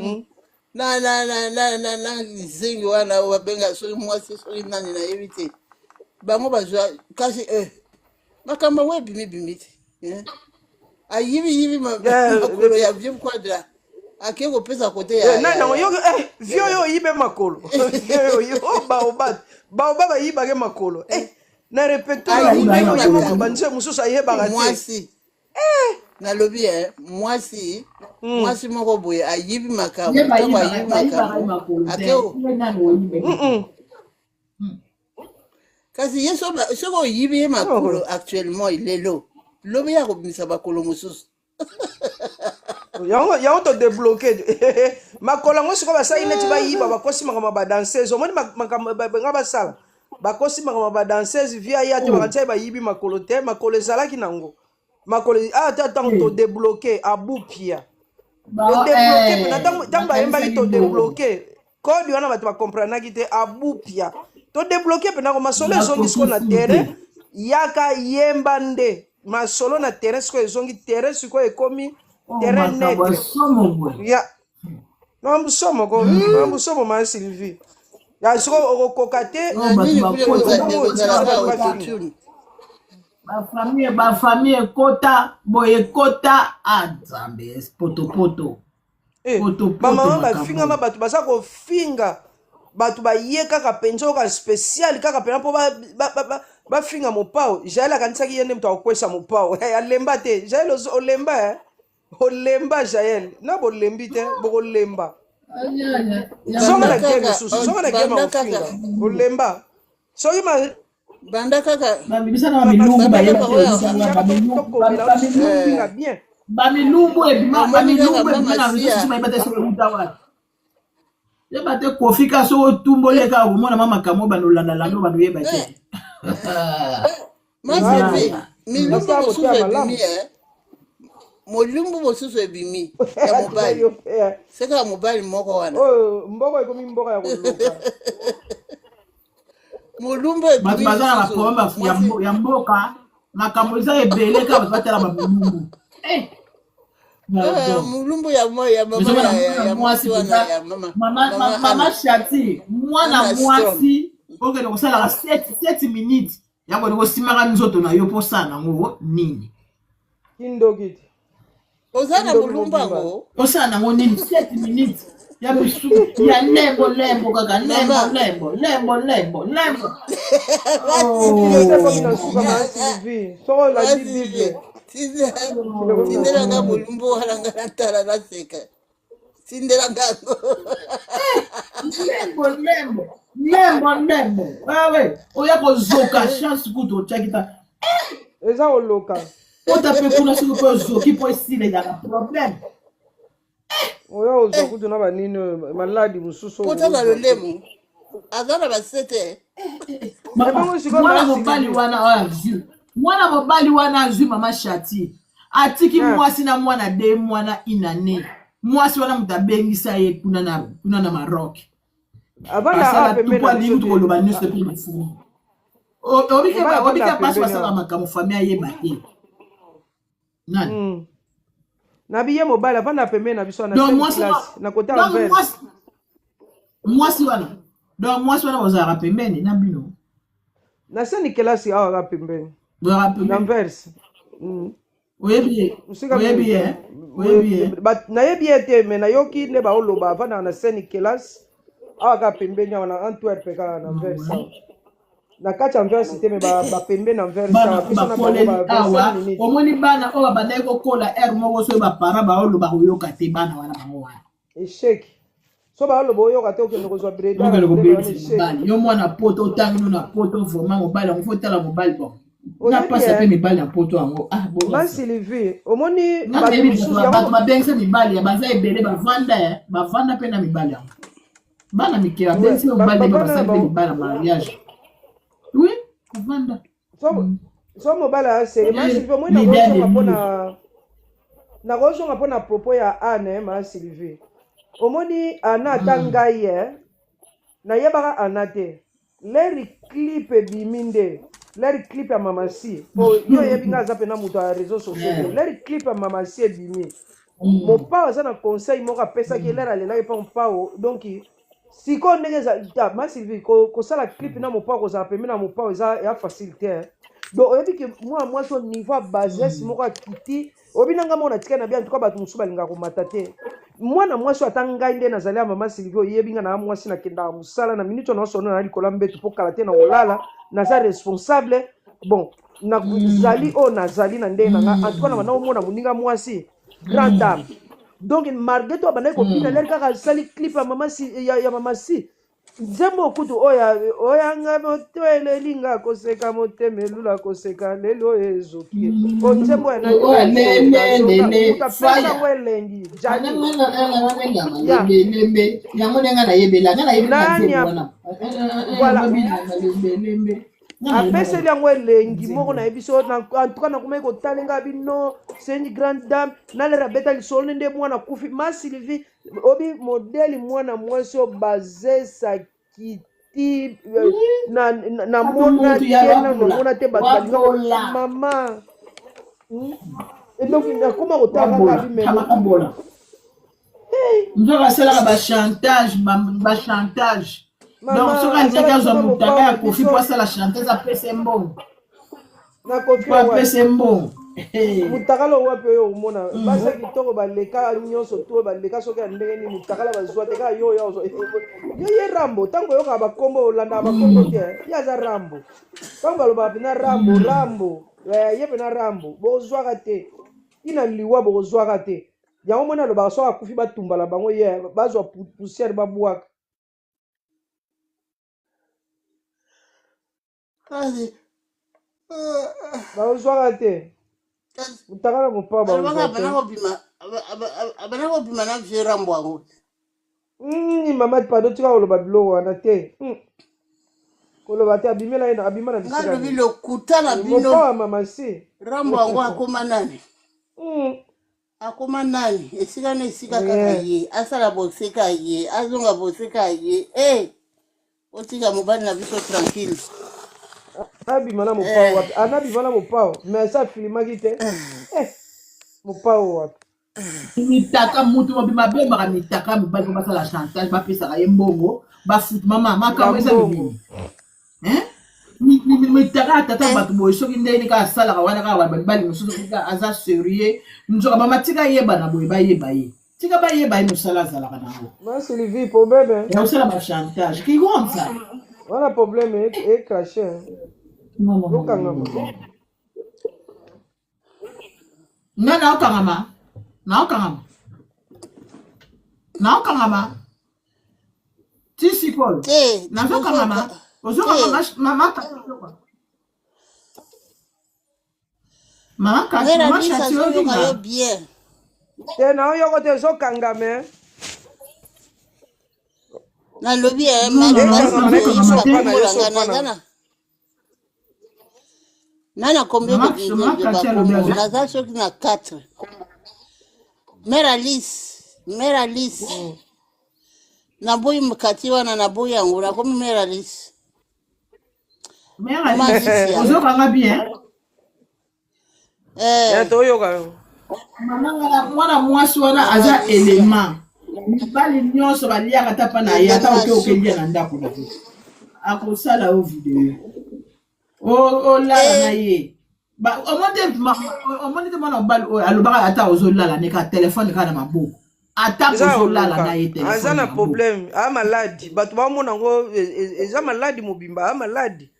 na na na na na na zengi wana oyo babenga soki mwasi soki nani nayebi te bango bazwa kasi makambo yango ebimi bimi te eh. Ayibi yibi makolo ya vieux Quadra ake kopesa kote ya nani ya yango ya yoki vieux oyo oyibe makolo vieux oyo oh, baoba baoba bayibake makolo na répertoire ayibi Bayibaka oyeba makolo. makambo banzembo mosusu ayebaka te. Mwasi nalobi mwasi mwasi moko boye ayibi makambo Ye ntango bayibaka ayibi bayibaka makambo makolo te. ake Ye nani oyibe. Kasi ye soki oyibi ye makolo actuellement lelo lobi ya kobimisa makolo mosusu. Yango yango todébloquer makolo yango sikoyo basali neti bayiba bakosi makambo ya badanseuse omoni makambo nga basala bakosi makambo ya badanseuse via ya te Oh. bakanisa ye bayibi makolo te makolo ezalaki nango. Makolo ata ntango Eh. todebloke abupia. Ba, Todebloke eh, mpena ntango ntango bayembaki bakanisaki bongo. todebloke kode wana bato bakomprenaki te abupia. Todebloke mpena ko masolo ezongi sikoyo na Bakoki fulu terrain te. yaka yemba nde masolo na terrain sikoyo ezongi terrain sikoyo ekomi Oh, terrain makambo ya neutre. somo boye. Ya makambo somo ko makambo somo ma Sylvie. Ya sikoyo okokoka te Oh, Na bato nini kuna bakota okomi ekozala otikisa kaka bato bafinga. autotune. Bafamille bafamille ekota boye ekota ah nzambe potopoto Eh, potopoto bamama makambo bafingama oyo. bato baza kofinga bato baye kaka mpenza oyoka spécial kaka mpena mpo bafinga mopao. Jael akanisaki ye nde moto akokwesa mopao. Alemba te Jael, olemba eh? Olemba Jael, na bolembi te bokolemba. Zonga Banda na game kaka lisusu, zonga na game banda ya kaka kofinga olemba soki ma banda kaka Babimisa na bamilumbu banda bayeba kaka te oyo ebisa wana tiaka tokomela bamilumbu ofinga eh, bien. bamilumbu ebima omoni kaka bamilumbu ebima mama na réseau sia sociaux bayeba te soki euta wapi yeba te kofi ka soki otumboli ye kaka komona ma makambo oyo banolandalanda oyo banoyeba eh, te. Ma Ah, Sylvie, milumbu basala mosusu koteya ebimi malamu. eh. Molumbu mosusu ebimi ya Atika mobali yo eh. seka ya mobali moko wana Oyo mboka ekomi mboka ya koloka. Molumbu Bato ebimi baza na lisusu baproblème mwasi ya mboka makambo eza ebele kaka bato batala bamilumbu. Eh, pardon. Molumbu ya ya mama Ozomona ya, ya, mwana ya mwasi mwasi wana mpenza ya mama mama mama mama Ana Shati mwana Ana Storm mwasi okende kosalaka 7 minutes ya kende kosimaka nzoto na yo mpo osala nango nini? Kindoki te. Oza na Kindoki molumbu mobimba. yango Osala nango nini 7 minutes ya misu ya lembo lembo kaka lembo mama lembo lembo lembo lembo. Kindoki ekomi na Oh. suka ma Sylvie soko olandi bible mokili ekomi na tindela nga suka. molumbu wana nga natala naseka tindela nga yango. Lembo lembo lembo lembo wewe oya kozoka chance kutu otiaki ta Eza koloka ota mpe kuna soki mpe ozoki mpo esila ezalaka problème. Oyo ozwa kutu na banini oyo maladi mosusu oyo Pota na okozwa te. lolemo aza na basete. Mama Ebongo sikoyo mwana ma mobali Sylvie wana oyo azwi mwana mobali wana azwi mama Shati atiki mwasi na mwana de mwana inane mwasi wana moto abengisa ye kuna na kuna na Maroc avanda awa asala pembeni tupo na alingi biso kutu te. koloba nyonso te mpe mafumu Mobali avanda obike mpasi pembeni basala awa. makambo fami ayeba te nani. Nabi ye mobali avanda pembeni na biso wana Donc same mwasi classe na kota donc Anvers. mwasi mwasi wana donc mwasi wana bozalaka pembeni na bino. Na seni kelasi awa kaka pembeni Bozalaka na pembeni. Anvers. Oyebi ye Mosika oyebi mingi ye te. oyebi ye. Nayebi ye te me nayoki nde baoloba avandaka na seni kelasi awa kaka pembeni awa na Antwerp kaka na Anvers awa na kati ya Anvers te me bapembeni na Anvers Bana awa oyo biso na bango bakoleli ba 25 awa minutes. Omoni bana oyo babandaki kokola aire moko soki bapara baoloba koyoka te bana wana bango wana. Échec so baoloba oyoka te okende kozwa breda na okende mondele wana kobebisa échec. mobali yo mwana poto otangi no na poto vraiment mobali yango fo otala mobali bon na Oyebi pasi mpe e mibali ya poto yango ah ma bobasa Sylvie omoni nga bato nayebi mosusu bato yango bato babengisa mibali ya baza ebele bavanda eh, bavanda mpe na mibali yango bana mike babengisi ouais, mobali nde bavanda na basali mpe bango mibali ya mariage oui bavanda. So so mobali aseri ma Sylvie omoni Leader de nakozonga mur. mpona nakozonga mpona propos ya Anne. Ma Sylvie omoni Ana ata ngai e nayebaka Ana te leri clip ebimi nde leri clip ya Mama Si po yo oyebi ngai aza mpena moto ya réseau sociaux te leri clip ya Mama Si ebimi mopao aza na conseil moko apesaki lere alelaki mpa mopao. Donc sikoyo ndenge eza ta ma Sylvie kosala clip na mopao kozala pembeni na mopao eza ya facile te eh. Donc oyebi ke mwana mwasi au niveau ya bassesse moko akiti oyebi na ngai moko natikali na bi en tout cas bato mosusu balingaka komata te mwana mwasi oyo ata ngai nde nazali ya mama Sylvie oyebi ngai na mwasi nakendaka mosala na minute oyo naosona na likolo ya mbeto mpo kala te na kolala naza responsable bon nazali oyo nazali na ndenge na ngai en tout cas na banda komona moninga mwasi grande dame. Donc malgré tout abandaki kobina lere kaka asali clip ya mama si, ya mama si nzembo kutu oyo oyanga moto elelinga koseka motema elula koseka lelo ezoki o nzembo ya nani Oyo oyo zoka lele zoka lele moto apesa fire yango elengi jani ya lembe yango ndenge nayebela nga nayebela nani nzembo wana voilà lembe lembe. Nga nayebaka Apeseli yango elengi moko nzembo. nayebi so en tout cas nakomaki kotala nga bino, c'est une grande dame. Nalera abeta lisolo nde mwana akufi. Ma Sylvie obi modeli mwana mwasi oyo bazesaki ti Bato namona mutu ya te nano wakola namona te bato balinga wakola mama. Donc nakoma kotala kaka wabola bi me kama mokili kabola nzoka asalaka bachantage, bachantage. Donc mama soki alingaki asala azwa biso na motaka mopao ya na Kofi po biso asala chantage, apesa ye mbongo na Kofi po oyo wapi apesa ye mbongo. Mutakala wapi oyo omona basi ya kitoko baleka nyonso to baleka soki ya ndenge nini, mutakala bazwa te kaka yo oyo ozwa yo ye Rambo. Ntango oyokaka bakombo, olandaka bakombo te, ye aza Rambo. Ntango balobaka mpena Rambo, Rambo, ye mpena Rambo bokozwaka te ntina liwa, bokozwaka te. Yango moni alobaka soki akufi batumbala bango, ye bazwa poussière babwaka. Kasi Bakozwaka te. Kasi mutakala mopao balobaka bakozwa te. abana kobima, abana kobima na vieux Rambo yango. Mama pardon, tika koloba biloko wana te. Koloba te abimela ye abima na Nga bisika lobi nini. lokuta na bino. Mopao ya mama si. Rambo yango akoma nani? Akoma nani? Esika na esika kaka ye asala boseka, ye azonga boseka ye e otika mobali na biso tranquille. Abima na mopao wapi? Ana abima na mopao, mais asa afilimaki te. Mopao wapi? Mitaka mutu mobima abembaka mitaka mobali mpo basala chantage, bapesaka ye mbongo, bafutu mama makambo eza Bambongo. minene. Hein? Mitaka ya tata bato boye, soki ndenge kaka asalaka wana kaka bamibali mosusu kaka aza sérieux, nzoka mama tika yebana boye, bayeba ye, tika bayeba ye mosala azalaka nango. Ma Sylvie, problème ya kosala bachantage qui compte ça. Wana problème ecrache. Non, non, non, non, Okangama. non. Nga naokangama, naokangama, naokangama ti sikoyo. Te. Nazokangama, ozokanga. Te. Mama, mama Kati, Mera mama Lisa Shati, azoyoka yo oyokinga bien. Te, naoyoko te, ezokangama. Nalobi Non, non, Ekangama na nazokangama papa te. na yo bakombola so nga pa naza na na na na combien Mama, de mama de Kati alobi bakombo azo naza soki na 4. Mère Alice, mère Alice, naboyi kati wana, naboyi yango, nakomi mère Alice. Mère Mama Alice, Alice ya ozokanga bien. Ya toyoka yo. Mama ngala mwana mwasi wana Mama aza Alice ya elema mibali nyonso baliaka ata mpa na ye, ata elema oke okelia suka. na ndako na ye akosala yo video olala na ye. Omoni te mwana mobali oyo alobaka ata ozolala ne kaka telefone kaka na maboko, ata Eza ya ozolala koloka na ye aza telefone na na maboko. problème, aa maladi, bato baomona yango eza maladi mobimba, aa maladi.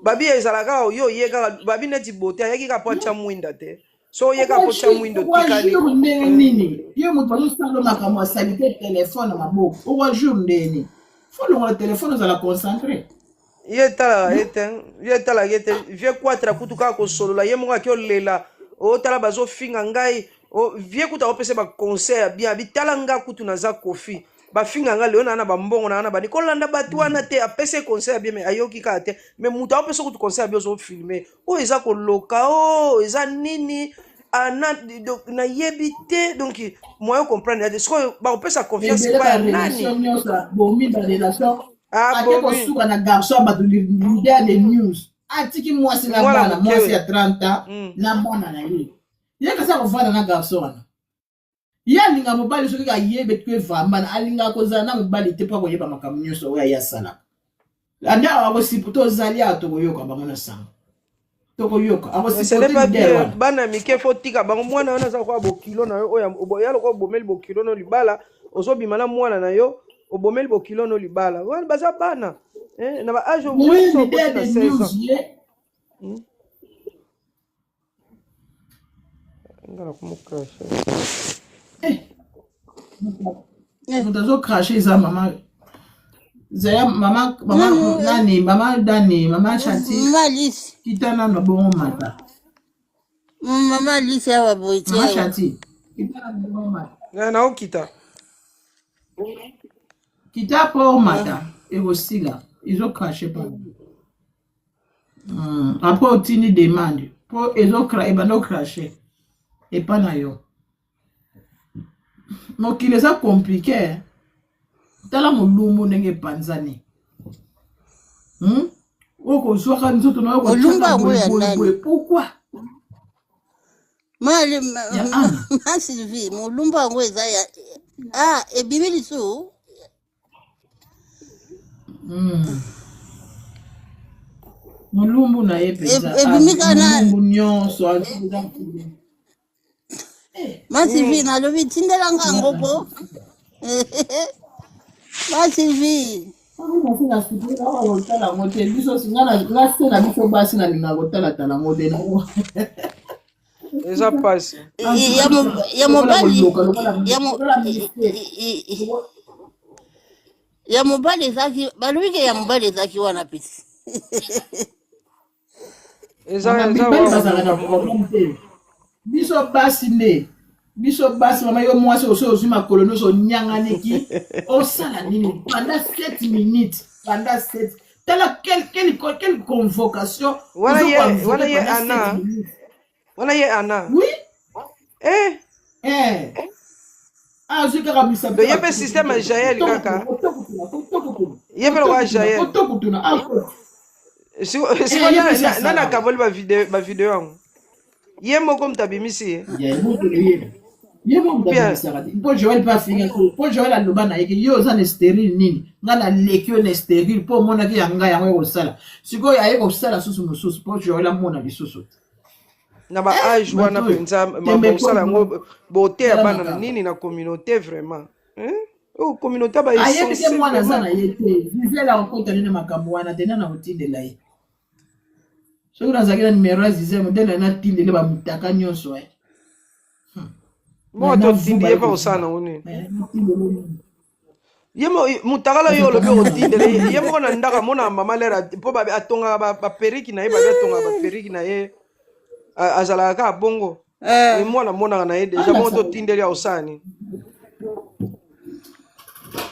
Babi ezalaka kaka yo oye kaka babi neti bote ayaki kaka po atya mwinda te, so oye kaka po tya mwinda otikali. Okojour ndenge nini yo moto azosala makambo asali te telefone na maboko, okojour ndenge nini? Fo longola telefone, ozala concentré. Ye etalaka ye te, ye etalaka ye te. Vieux Quatre kutu kaka kosolola ye moko ake olela, otala bazofinga ngai. Vieux kutu akopesa baconseil ya bien, abi tala nga kutu naza Kofi, bafinga nga lelo naa na bambongo naa na bani kolanda bato wana te. Apesa ye conseil ya bien, mais ayoki kaka te. Mais moto akopesa kutu conseil ya bien, ozofilme oyo eza koloka o eza nini ana donc nayebi te. Donc moyen comprendre ya te, sikoyo bakopesa confiance Ebele epai ya barelation nani? Nyonso abomi barelation, ake Abomi. kosuka na garçon ya bato, leader de news, atiki mwasi na Mwana bana, moke. Mwasi ya 30 ans na mwana na ye. Ye kasi akovanda na garçon wana. Ye alinga mobali soki ayebe te vambana, alingaka kozala na mobali te mpo akoyeba makambo nyonso oyo aye asalaka. Ande awa akosipo, tozali awa, tokoyoka bango na sango, tokoyoka Mais ce n'est akosipote pas leader bien. wana. Bana mike fo tika bango. Mwana wana aza lokola bokilo na yo oyo ya lokola obomeli bokilo no libala, ozobima na mwana na yo, obomeli bokilo no libala wana. Baza bana na ba age oyo Oui, mwasi so leader okoti na de 16 news ans. Ye Nga nakomocrache. Moto azocrache eza mama Zaya, mama, mama Nanu, nani, mama Dani, mama Chati. Mama Alice. Kita nano bongo mata. Mama Alice awa boye te. Mama Awa. Chati, kita nano bongo mata. Na naokita. Kita po mata ekosila, ezocrache pa. Après otindi demande mpo ezokra ebanda ocrache epa na yo. Mokili eza compliqué. Tala molumbu ndenge epanzani. Oyo kozwaka nzoto na yo Molumbu kotiaka yango boye ya boye nani? boye pourquoi? Ma, Ya Ana. ma Sylvie, molumbu yango eza ya ah ebimi lisusu. Molumbu na ye mpenza Ebimi kaka na molumbu nyonso azwi ma Sylvie, nalobi tindela nga yango po. Ma Sylvie. Kotala yango te, biso nga se na biso basi nalingaka kotalatala yango te. Eza pasi. Ya ya Lokola mobali koloka lokola ya mo lokola mystère. Ya mobali ezalaki, balobi ke ya mobali ezalaki wana pesi. Eza Mama, eza mibali wa bazalaka na koluka. problème te, biso basi nde, biso basi. Mama, yo mwasi oso ozwi makolo nyonso onyanganiki, osala nini pendant 7 minutes, pendant 7, tala quelle convocation. Wana ye wana ozokoinvoke ye pendant 7 Ana minutes. Wana ye Ana. Oui. Eh. Eh. Azwi kaka misapi. Donc ye mpe système ya Jael kaka. Ye mpe lokola Jael. Kotokutuna. Siko Eh, ye mpe si nani asalaka. akaboli bavideo yango? Ye moko moto abimisi ye. Ye moko moto Bien. abimisaka te, mpo Joel mpe afingaki, mpo Joel aloba na ye ke yo oza na stérile nini, ngai naleki yo na stérile, mpo omonaki ya ngai yango ekosala. Sikoyo aye kosala susu mosusu mpo Joel amona lisusu te. Na ba age wana Bato oyo mpenza tembe bosala yango bote ya tala bana na makambo nini na communauté vraiment, hein? Oyo communauté ba ayebi te essentiel mwana aza vraiment. na ye te. Gisele akokota nini makambo wana te, nana kotindela ye. Soki nazalaki na numero ya Gisele modele, natindele bamutaka nyonso e. Moko totindi navuba ye ye mpa kosala kovuba. nango nini? Natindele nini? Ye mutakala yo olobi okotindele ye, ye moko na ndako amonaka mama lere mpo atongaka baperiki na ye, babi atongaka baperiki na ye, azalaka kaka bongo. Eh. Mwana amonaka na ye deja bongo, alakisaka totindeli ya kosala nini?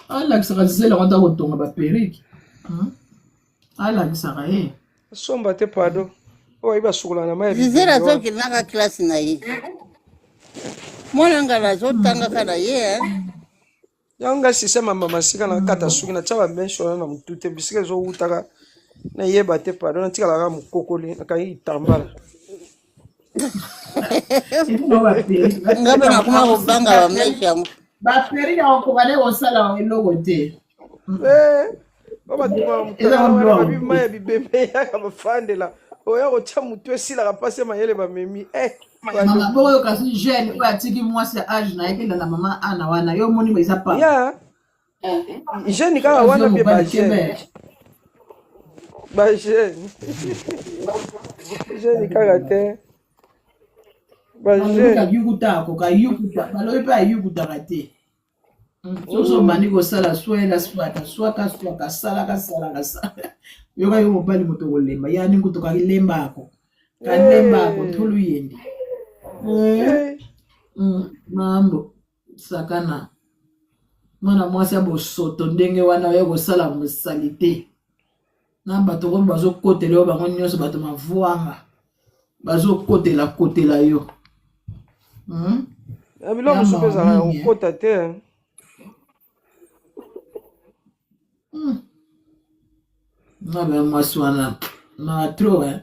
Alakisaka Gisele yango ata kotonga baperike, alakisaka ye. Asomba te, pardon, oyo ayebi asukola na mai ya Gisele bibembe wana. azokendaka classe na ye, mwana ngala azotangaka na ye eh. Yango ngai système ya mama sika na kata suki, natia bameshe wana na motu te, bisika ezowutaka nayeba te, pardon, natikalaka kaka mokokoli, nakangi kitambala. Ebongo baperike Nga mpe nakoma kobanga bameshe yango. Baperike akokoka nde kosala eloko te. Eh, oyo batungaka Eza motakala wana, biloko babi mai ya bibembe eyaka bafandela, oya kotya motu esilaka mpasi ya mayele bamemi eh, Mama pardon. boyo kasi jeune oyo atiki mwasi ya age na ye kelanda mama Ana wana, yo omoni eza pamba. Ya jeune kaka Azwi wana mpe mobali bajeune kebe. Bajeune jeune kaka te. Balobi Bajeune. kayukuta akoka yukuta, balobi mpe ayukutaka te. Soki obandi kosala swela swaka swaka swaka, salaka salaka salaka, yoka yo mobali moto kolemba yani nkutu kalemba ako kalemba ako ntulu yende. Mambo sakana mwana mwasi ya bosoto ndenge wana oya kosala mosali te na bato oyo bazokotela yo, bango nyonso bato mavwanga bazokotela kotela yo. Na biloko Ya mosusu mpe mawa ezalaka ya mingi, eh. kokota te. Nga ba mwasi wana mawa trop, eh.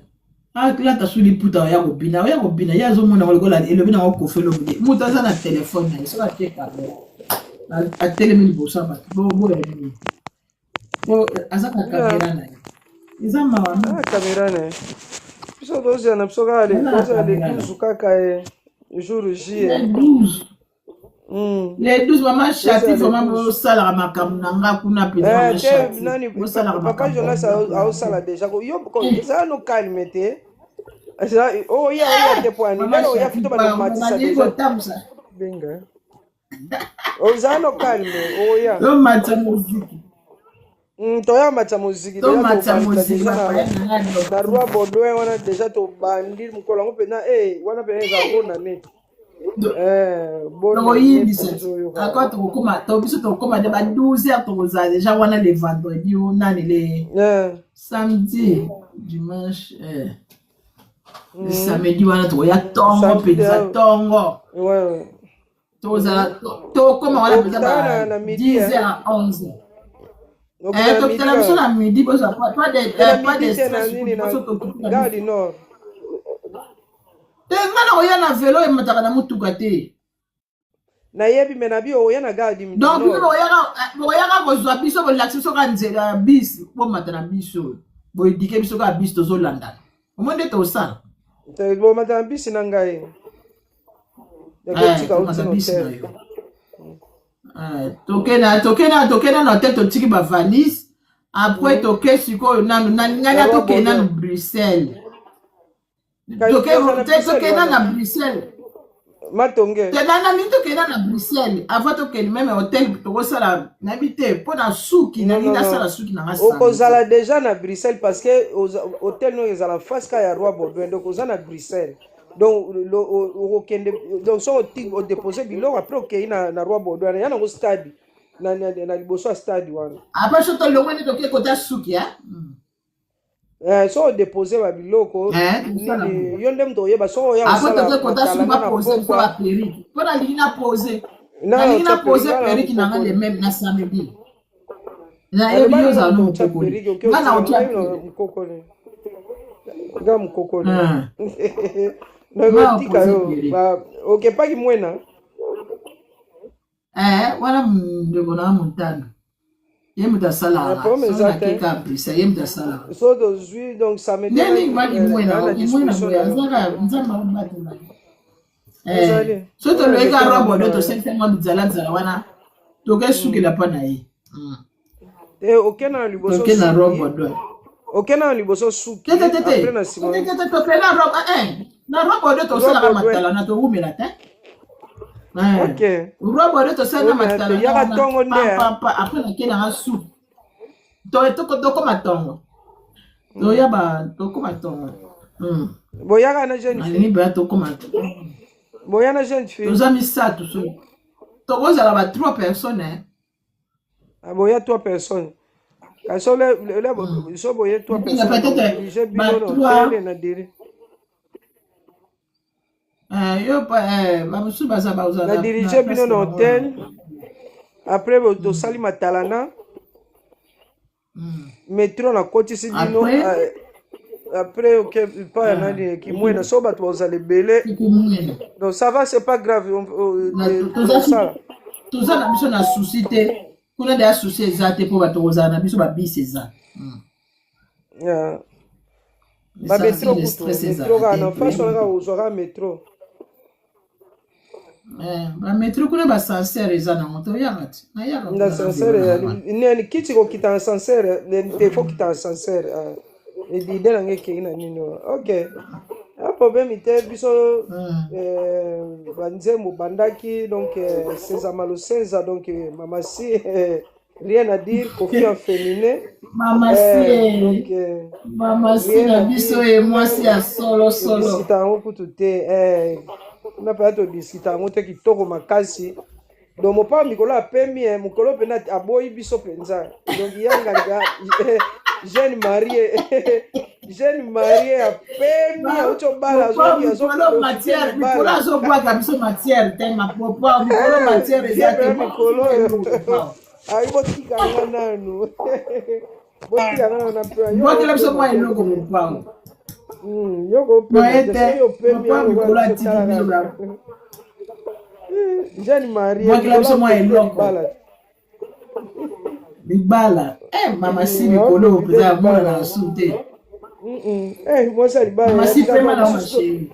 Alata su liputa, oya kobina, oya kobina, ye azomona yango lokola elobi nango Kofi Olomide. Moto aza na telefone na ye, soki atie kamera, atelemi liboso ya bato, boya nini? Po aza na kamera na ye, eza mawa Ah, mingi. Kamera na ye, biso tozela na biso kaka Aza na tozela le kamera na 12 kaka ye jour J. Le Eh. 12. Le 12, mama Shati. Tozela le Vraiment 12. bosalaka makambo na nga kuna mpenza. Eh, Mama te Shati, nani bosalaka papa makambo Jonas na nga kuna. aosala deja yo eza no calme te, oya oya te po ani Mama lelo oya Shati, futo bana komatisa balingi deja kotambusa. Benga oza no calme, oya. Tomatisa moziki. Toya matisa moziki deja. Tomatisa Tobandisa moziki. deja na Bapaya na nga. Na Roi Baudouin wana deja tobandi mokolo yango mpena e wana mpena eza bonane. Eh, bonane. Tokoyindisa. Mpo tozoyoka. Ako tokokoma to biso tokokoma nde ba 12 heures, tokozala deja wana le vendredi o nani le Eh, samedi. Dimanche eh. Samedi wana tokoya ntongo mpenza ntongo. Tozala tokóma wana mpenza ba 10 h à 11. Eh, tokitala biso na midi, bozwa pas de pas de stress biso tokitala. Gare du Nord. Te, nga na koya na velo, emataka na motuka te. Nayebi, me na bi oya na Gare du Nord. Donc bino bokoyaka kozwa biso, bolakisi biso kaka nzela ya bis, bomata na biso, boedike biso kaka bis, tozolandana. Omoi nde tosala. Bomata na bisi na ngai. Tomata bisi na yo. Tokena tokena tokena na hotel, totiki bavalise, après toke sikoyo nanu ngai na tokende nanu Bruxelles. Tokenda na Bruxelles. Matonge. Nani, tokenda na Bruxelles avant tokende même hotel, tokosala nayebi te mpo na suki, nalingi nasala suki nanga. Okozala déjà na Bruxelles parce que hotel no ezala face ka ya Roi Baudouin, donc oza na Bruxelles, donc okokende, donc so odépose biloko, après okei na Roi Baudouin, ya nango stade na liboso ya stade wana. Après so tolongwe nde toke kota suki. So odépose babiloko nini, yo nde moto oyeba so oya. Après toke kota suki, bapose biso baperruque, mpo nalingi napose, nalingi napose perruque nanga le même na samedi. Nayebi yo ozala no mokokoli, nga na otia. Mokokoli, nga mokokoli, nakotika yo okepaki mwena. Wana ndeko na montano, ye moto asalaka nakeka Bruxelles, ye moto asalaka. So tozwi donc samedi. Ndenge baki mwena mwena boye azaka, Nzambe akobatela. So toloyeka Roi Baudouin, tosalisa mwa nzala wana, tokesukela mpa na ye. Okenda na liboso. Toke na Roi Baudouin. Okenda na liboso suki. Te, te, te, te, te, tokende na Roi Baudouin, tosalaka matala na towumela te. Roi Baudouin, tosali na matala. Yaka ntongo nde. Après nakelanga suki, tokoma ntongo, toyaba tokoma ntongo. Boyaka na jeune fille. Nalingi boya tokoma. Boya na jeune fille. Toza misato, so tokozala ba trois personnes. Boya trois personnes, kasi so boye trois personnes, oblige bino na hotel na diri. Yo bamosusu baza. Na dirige bino na hotel, après tosali matalana, métro nakotisi bino, après oke pa ya nani, Kimwena. So bato bazala ebele, donc ça va, c'est pas grave. Toza na biso na souci te kuna, deya souci eza te mpo bato kozala na biso, babisi eza. Bamétro kutu, métro kaka na face wana, kaka ozwaka métro. Bamétro kuna, baascenseur eza nango, toyaka te, nayaka. Na ascenseur nani, kiti kokita na ascenseur te, faut kita na ascenseur. Idée nanga ekei na nini? Ok, a problème te. Biso banzembo bandaki, donc Sezama Losenza, donc Mamasi, rien à dire, Kofi en féminin. Mamasi, donc Mamasi na biso ye mwasi ya solo solo. Todiscuta yango kutu te, kuna mpenza todiscuta yango te. Kitoko makasi. Donc mopa mikolo apemi, mokolo mpena aboyi biso mpenza, donc yangalika jeune marié, jeune marié apemi, auti obala. Mikolo azobwaka biso matière te, mapopa mikolo matière eza te. Mikolo ayi, botika nga nanu, botika nga nanu na Bwakela biso mwa eloko, mopango. Yoko. Moye te, mopa mikolo atiki biso. Jeune marié. Bwakela biso mwa eloko libala. Mama si mikolo mpenza mona na su te. Mwasi ya libala. Mama si pema na ma chérie.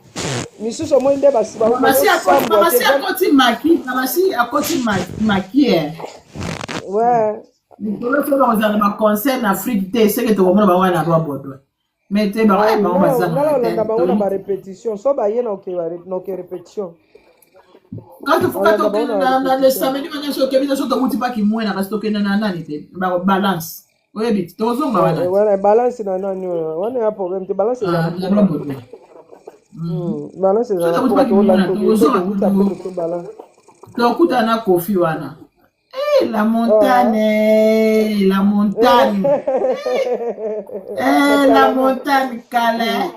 Misusu omoi nde. Mama si akoti maki, mama si akoti maki. Mikolo so bakozala na baconcert na Afrique te, seke tokomona bango na Roi Baudouin, mais te, bango bazanga. Olanda bango na barépétition, so baye na oke répétition. Quand tofoka, tokende na le samedi wana nyonso, okebi nyonso, tokuti paki mwena, kasi tokende na nani te, balance oyebi te, tozonga wana. Wana balance na nani oyo wana ya problème te, balance ezala balance ezala. Tokutana na Kofi wana. Eh, la montagne, eh, la montagne. Eh, la montagne, Calais.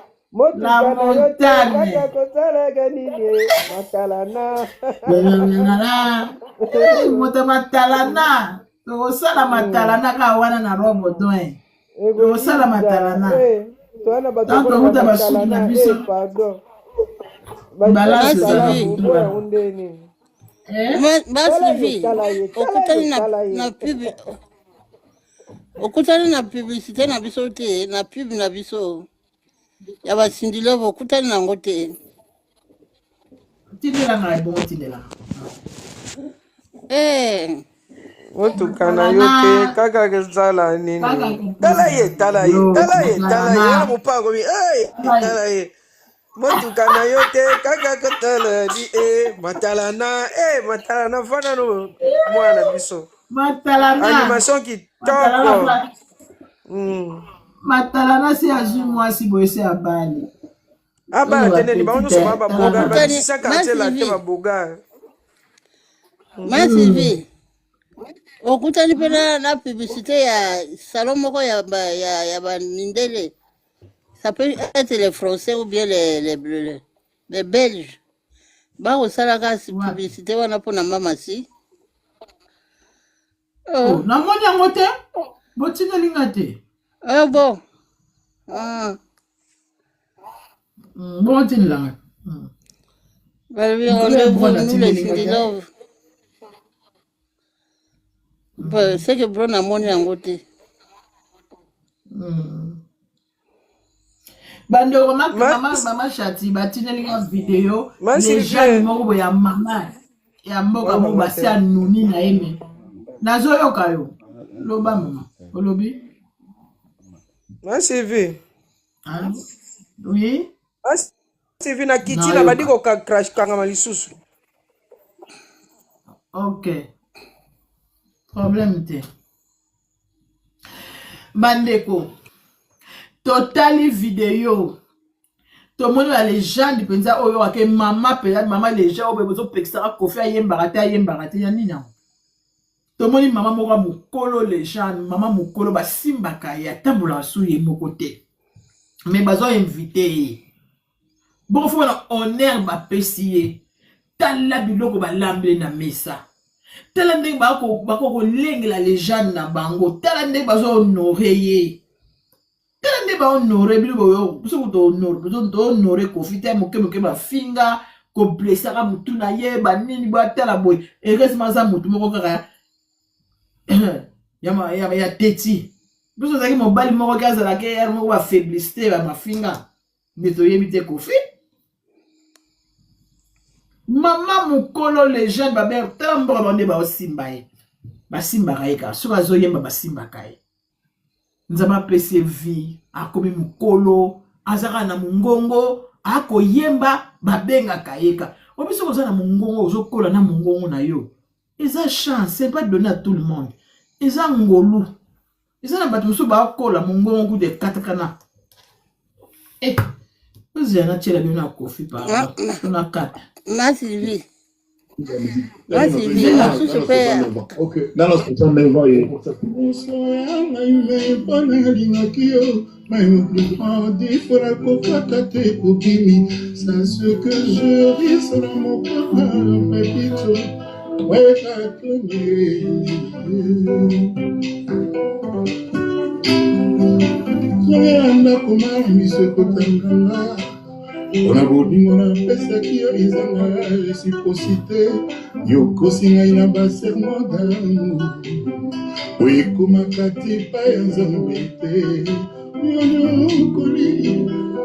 La motuka na yo te montagne. kaka kosalaka nini eh, matalana Lalalala. Eh, moto matalana. Tokosala matalana kaka wana na Robodon. Tokosala ekoyinda matalana. eh, toza na bato Tant lokola tokuta basuki na bamatalana eh, biso. pardon Balance batie ezala Sylvie. salamu butu po wana. yango ndeni Eh? Ma tala ye Sylvie, tala ye tala okutani ye na, tala ye na pub okutani na publicité na biso te na pub na biso ya basindilove okutani nango te Tindela ngai bongo tindela. eh motuka na yo te Matalana. kaka kozala Kaka nini tala ye tala ye yo tala ye tala ye wana matalana. mopango mi hey, Tala ye. tala ye motuka na yo te kaka kotala di e matalana e matalana fanda no mwana na biso Matalana. animation Matalana kitoko fa. Matalana se azwi mwasi boye se abali. Abala Oyo te neni bango bapetite nyonso baa babogar talana. okutani bamisisa ma quartier la te Sylvie babogar ma Sylvie okutani mpe na, na publicité ya salon moko ya ba, ya, ya bamindele ça peut être les français ou bien les belges bakosalaka Wapi? publicité wana mpona mamasi Oh, oh. namoni yango te. Botindeli nga te. Oh bon ah. Botindela nga. Balobi Likolo ya rendez-vous bro nous les natindeli nga te. Sindilove seke bro namoni yango te Bandeko mama ma, mama mama Shati batindeli nga video ma légende Sylvie moko boye ya mama ya mboka moko oyo bango basi te anuni na ye me nazoyoka yo loba mama olobi ma Sylvie Allô? Oui ma Sylvie na kiti na bandi nayoka kokangama lisusu ok problème te bandeko totali video tomoni ba legende mpenza oyo ake mama mpenza mama legende oyo boye bozopekisaka Kofi ayembaka te ayembaka te ya nini yango tomoni mama moko ya mokolo legende mama mokolo basimbaka ye atambolaka su ye moko te me bazo invite ye bongo fo wana honneur bapesi ye tala biloko balambeli na mesa tala ndenge bako kolengela legende na bango tala ndenge bazo honore ye tala nde bahonore bino boyo biso tohonore Kofi te moke moke bafinga koblesaka motu na ye banini batala boye heureusement aza motu moko kaka ya teti biso ozalaki mobali moko ke azalaki ere moko bafaiblesse bamafinga nde toyebi te Kofi mama mokolo legende babe tala mboka bango nde baosimba ye basimbaka ye kaka soki azoyemba basimbaka ye nzambe apesi ye vie akomi mokolo aza kaka na mongongo akoyemba babengaka ye ka obi soki oza na mongongo ozokola na mongongo na yo eza chance c'est pas donné à tout le monde eza ngolu eza na bato mosusu bakola mongongo kuta ekatakana e ozela natiela bino na Kofi pardon to na kata ma Sylvie ma Sylvie nzela mosusu mpe Nano 69 ans ye. Ngai me mpo nalingaki yo mais mpo nakokaka te kobimi ça ce que je risque na mokama papito wekatone songe ya ndako ma miso ekotanganga mpona bolingo napesaki yo ezanga réciprocité yokosi ngai na baserment d'amour oyo ekomaka te epai ya nzambe te yo nyokoli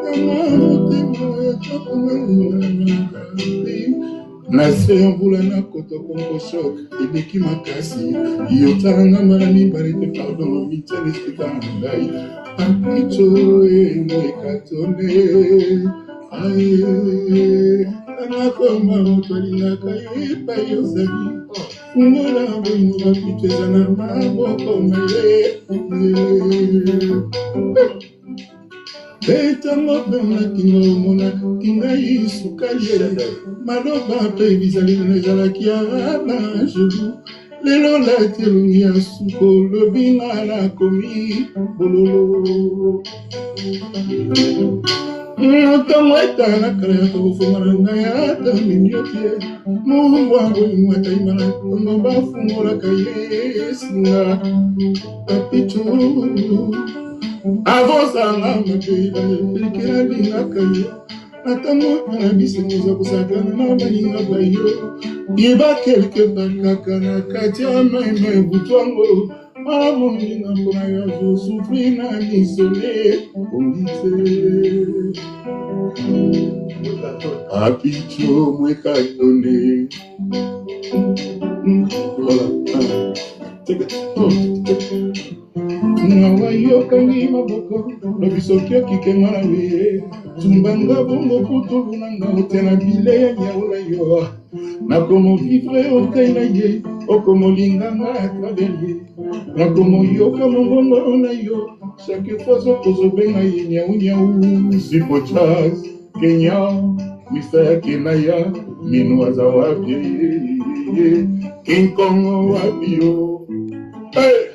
yanga motema etakomanga na se ya mvula nakotoko mposo eleki makasi yotalanga mbala mibale te pardon mitiala esika na ngai apito ekatone aye nakoma moto alingaka yo epai ozali fungola bolingo bapito eza na maboko maye etango mpe omonaki nga omonaki ngai sukali maloba mpe bizaleli na ezalaki ya baangelu Lelo lati elongi ya suka olobi nga nakomi bololo. Ntango etala kala ya kofonga na ngai ata minioki ye mombwa bolingo atayima na ntongo bafungolaka ye singa papichu avosanga mabe bandepelike nalingaka yo na ntango na bisengo oza kosakana na baninga ba yo yeba quelque part kaka na kati ya meme butu yango mwana moninga mpona yo azosufri na misole pongi te apicho mwekatone voilà. Nawa yokangi maboko lobi soki okike nga na ye tumbanga bongo putulu na nga otia na bile ya nyau na yo nakomovivre okai na ye okomolinga nga à travers ye nakomoyoka mongongo na yo chaque fois sokozobenga ye nyau nyau sipo jazz kenya misa ya kenaya minu aza wapi king kong wapi yo hey!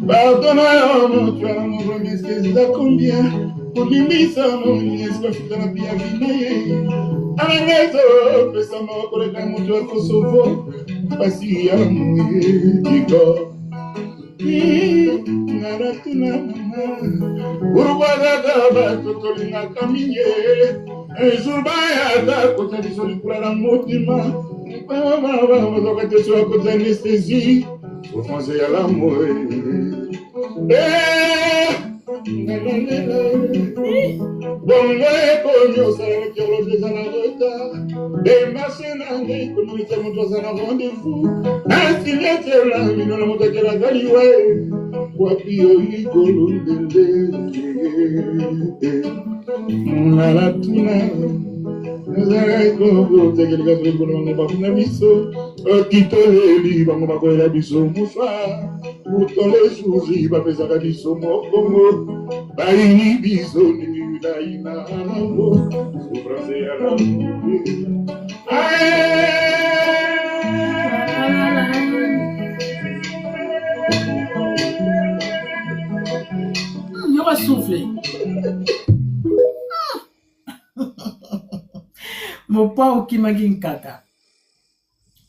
Pardon yo moto ya mopromese eza combien kolimbisa moniesi bafuta na biavi na ye alanga ezopesa mawa koleka moto ya kosovo mpasi ya moye igor nga natuna mama pourkua kaka bato tolingaka mingi un jour bayaka kotya biso likula na motima bazwaka te so akotya anesthésie souffrance ya l'amour bongo ekomi osalaka horloge eza na retard demarche na ngai komonisa moto aza na rendez-vous nasinetela mino na moto akelaka liwa wapi yo ikolo ndende nga natuna nazalaki kotekeleka soki bango bafuna biso kitoleli bango bakoyela biso mouchoir pourtant les jours bapesaka biso mokongo bayini biso ndenge bayina bango souffrance ya l'amour. Yoka souffle. Mopao okimaki nkaka.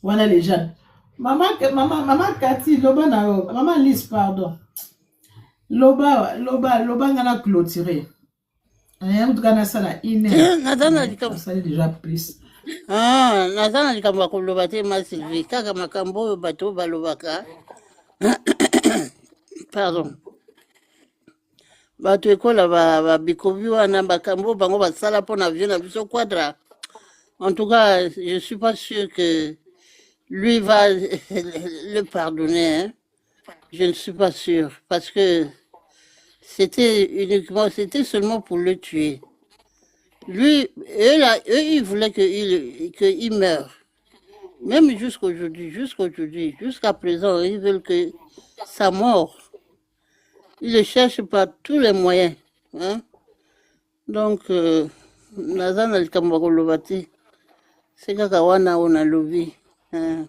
Wana les jeunes. Mama, mama, mama Kati, loba na yo. Mama Alice, pardon. Loba, loba, loba nga na clôturer. Eh, en tout cas, nasala une heure. Eh, naza na likambo Nasali déjà plus. Ah, naza na likambo ya koloba te ma Sylvie, kaka makambo oyo bato oyo balobaka pardon bato ekola babikobi wana makambo oyo bango basala mpo na vie na biso quadra en tout cas je suis pas sûr que lui va le pardonner hein. Je ne suis pas sûr parce que c'était uniquement c'était seulement pour le tuer lui eux là eux ils voulaient que il que il meure même jusqu'aujourd'hui jusqu'aujourd'hui jusqu'à présent ils veulent que sa mort ils le cherchent par tous les moyens hein donc euh, naza na likambo ya koloba te se kaka wana oyo nalobi hein.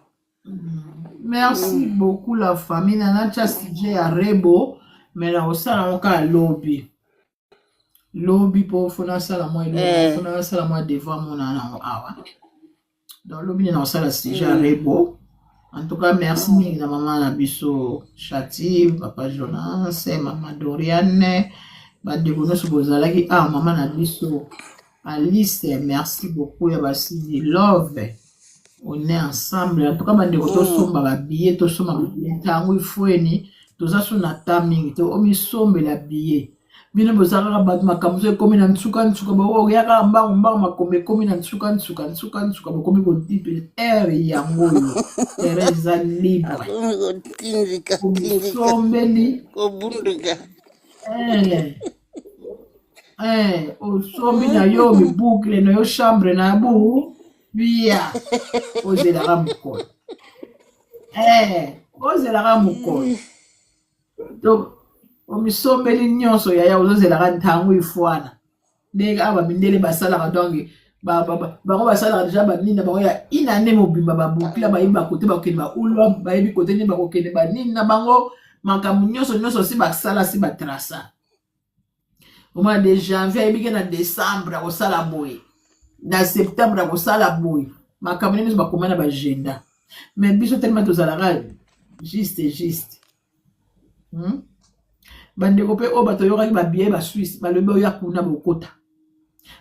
Merci beaucoup la famille. Nana sujet ya Rebo, mais na osala ngo kaka lobi. Lobi po faut nasala mwa eloko, Eh. faut nasala mwa devoir mona nango awa. Donc lobi nde na osala sujet ya Rebo. En tout cas, merci mingi na mama na biso Chati, papa Jonas, mama Doriane, bandeko nyonso bozalaki awa, mama na biso Alice, merci beaucoup ya basidi love. On est ensemble. En tout cas, bandeko tosomba ba billet, tosomba ba billet. Ntango ifweni, toza so na temps mingi te, omisombela billet. Bino boza kaka bato makambo so ekomi na nsuka nsuka, bokoya kaka mbangu mbangu makambo ekomi na nsuka nsuka nsuka nsuka, bokomi kotipe heure yango oyo. Terrain eza libre. akomi kotindika tindika Omisombeli kobunduka eh, eh, osombi na yo miboucle na yo chambre na bu bia ozelaka mokolo eh, ozelaka mokolo donc omisombeli nyonso yaya ozozelaka ntango ifwana ndenge awa mindele basalaka donc Bango basalaka deja banini na bango ya une année mobimba, babukila, bayebi bakote bakokende, baulwa bayebi kote nini bakokende, banini na bango, makambo nyonso nyonso si basala, si batrasa. Omona de janvier ayebi ke na décembre akosala boye, na septembre akosala boye, makambo nyonso bakoma na baagenda. Mais biso telema tozalaka juste juste, Bandeko mpe oyo bato oyokaki babillet basuisse, balobi oya kuna bokota.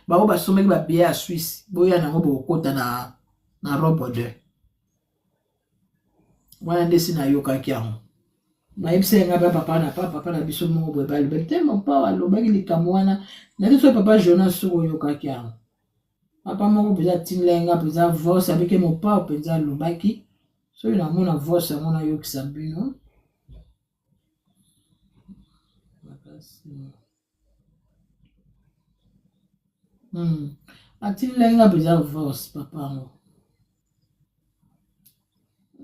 Bango basombaki babillet ya Suisse, boya nango bokota na Roi Baudouin wana. Nde si nayokaki yango, bayebisa ye nga mpe papa na papa na biso moko boye, balobaki te, mopa alobaki likambo wana na biso. Papa Jonas, soki oyokaki yango, papa moko mpenza atindela ye nga mpenza voice, abike mopao mpenza alobaki. Soki namona voice yango, nayokisa bino makasi. Atindela nga mpenza voice papa yango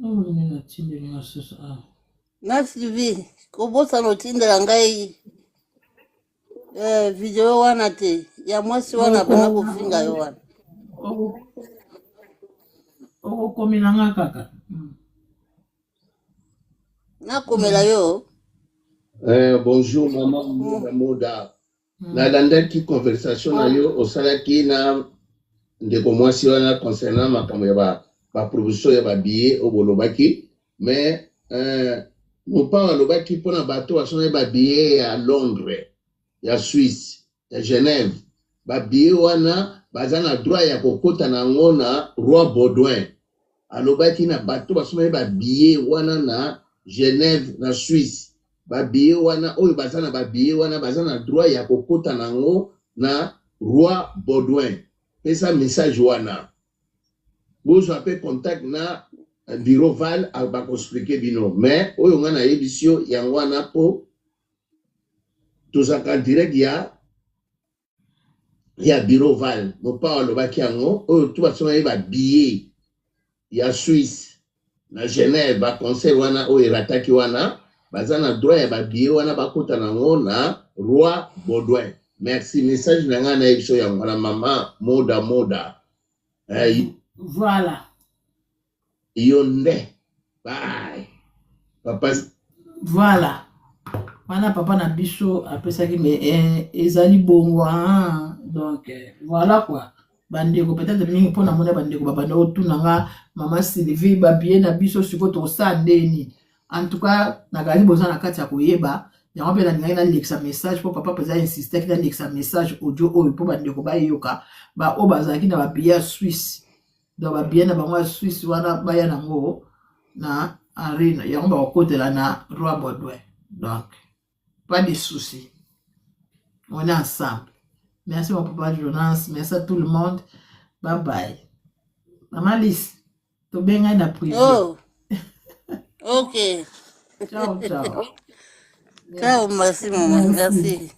oyo nini atindeli nga susu awa. Na Sylvie, kobosana otindela ngai video wana te, ya mwasi wana bana kofinga yo wana. Okokomela nga kaka. Nakomela yo. Bonjour mama Moda Moda. Nalandaki conversation na yo osalaki na ndeko mwasi wana concernant makambo ya baprovision ya babillet oyo bolobaki. Mais mopao alobaki mpona bato basomaki babillet ya Londres, ya Suisse, ya Genève, babillet wana baza na droit ya kokota na yango na Roi Baudouin. Alobaki na bato basomaki babillet wana na Genève, na Suisse, babillet wana, oyo baza na babillet wana baza na droit ya kokota na yango na Roi Baudouin. Pesa message wana, bozwa mpe contact na bureau Val, bakoexpliquer bino. Mais oyo ngai nayebisi yo yango wana, mpo tozalaka direct ya bureau Val. Mopao alobaki yango, oyo tu basomaki babillet ya Suisse na Genève, baconcert wana oyo erataki wana, baza na droit ya babillet wana bakota nango na Roi Baudouin. Merci, message na ngai nayebi so yango wana, mama Moda Moda. Voilà. Yo nde, bye papa. Voilà, wana papa na biso apesaki me ezali bongo. Ah, donc voilà quoi. Bandeko, peut-être mingi mpo namoni bandeko babanda otuna nga: "Mama Sylvie, babillet na biso sikoyo tokosala ndeni?" En tout cas, nakali boza na kati ya koyeba yango mpe nalingaki nalekisa message mpo papa mpenza insistaki nalekisa message audio oyo mpo bandeko bayoka, baoyo bazalaki na babillet ya Suisse. Donc babillet na bango ya Suisse wana, baya nango na arena yango, bakokotela na Roi Baudouin. Donc pas de souci, on est ensemble. Merci mon papa Jonas, merci à tout le monde, bye bye. Mama Lise, tobengai na privé. Oh. Ok. Ciao ciao. Ciao, merci maman. Merci. Merci.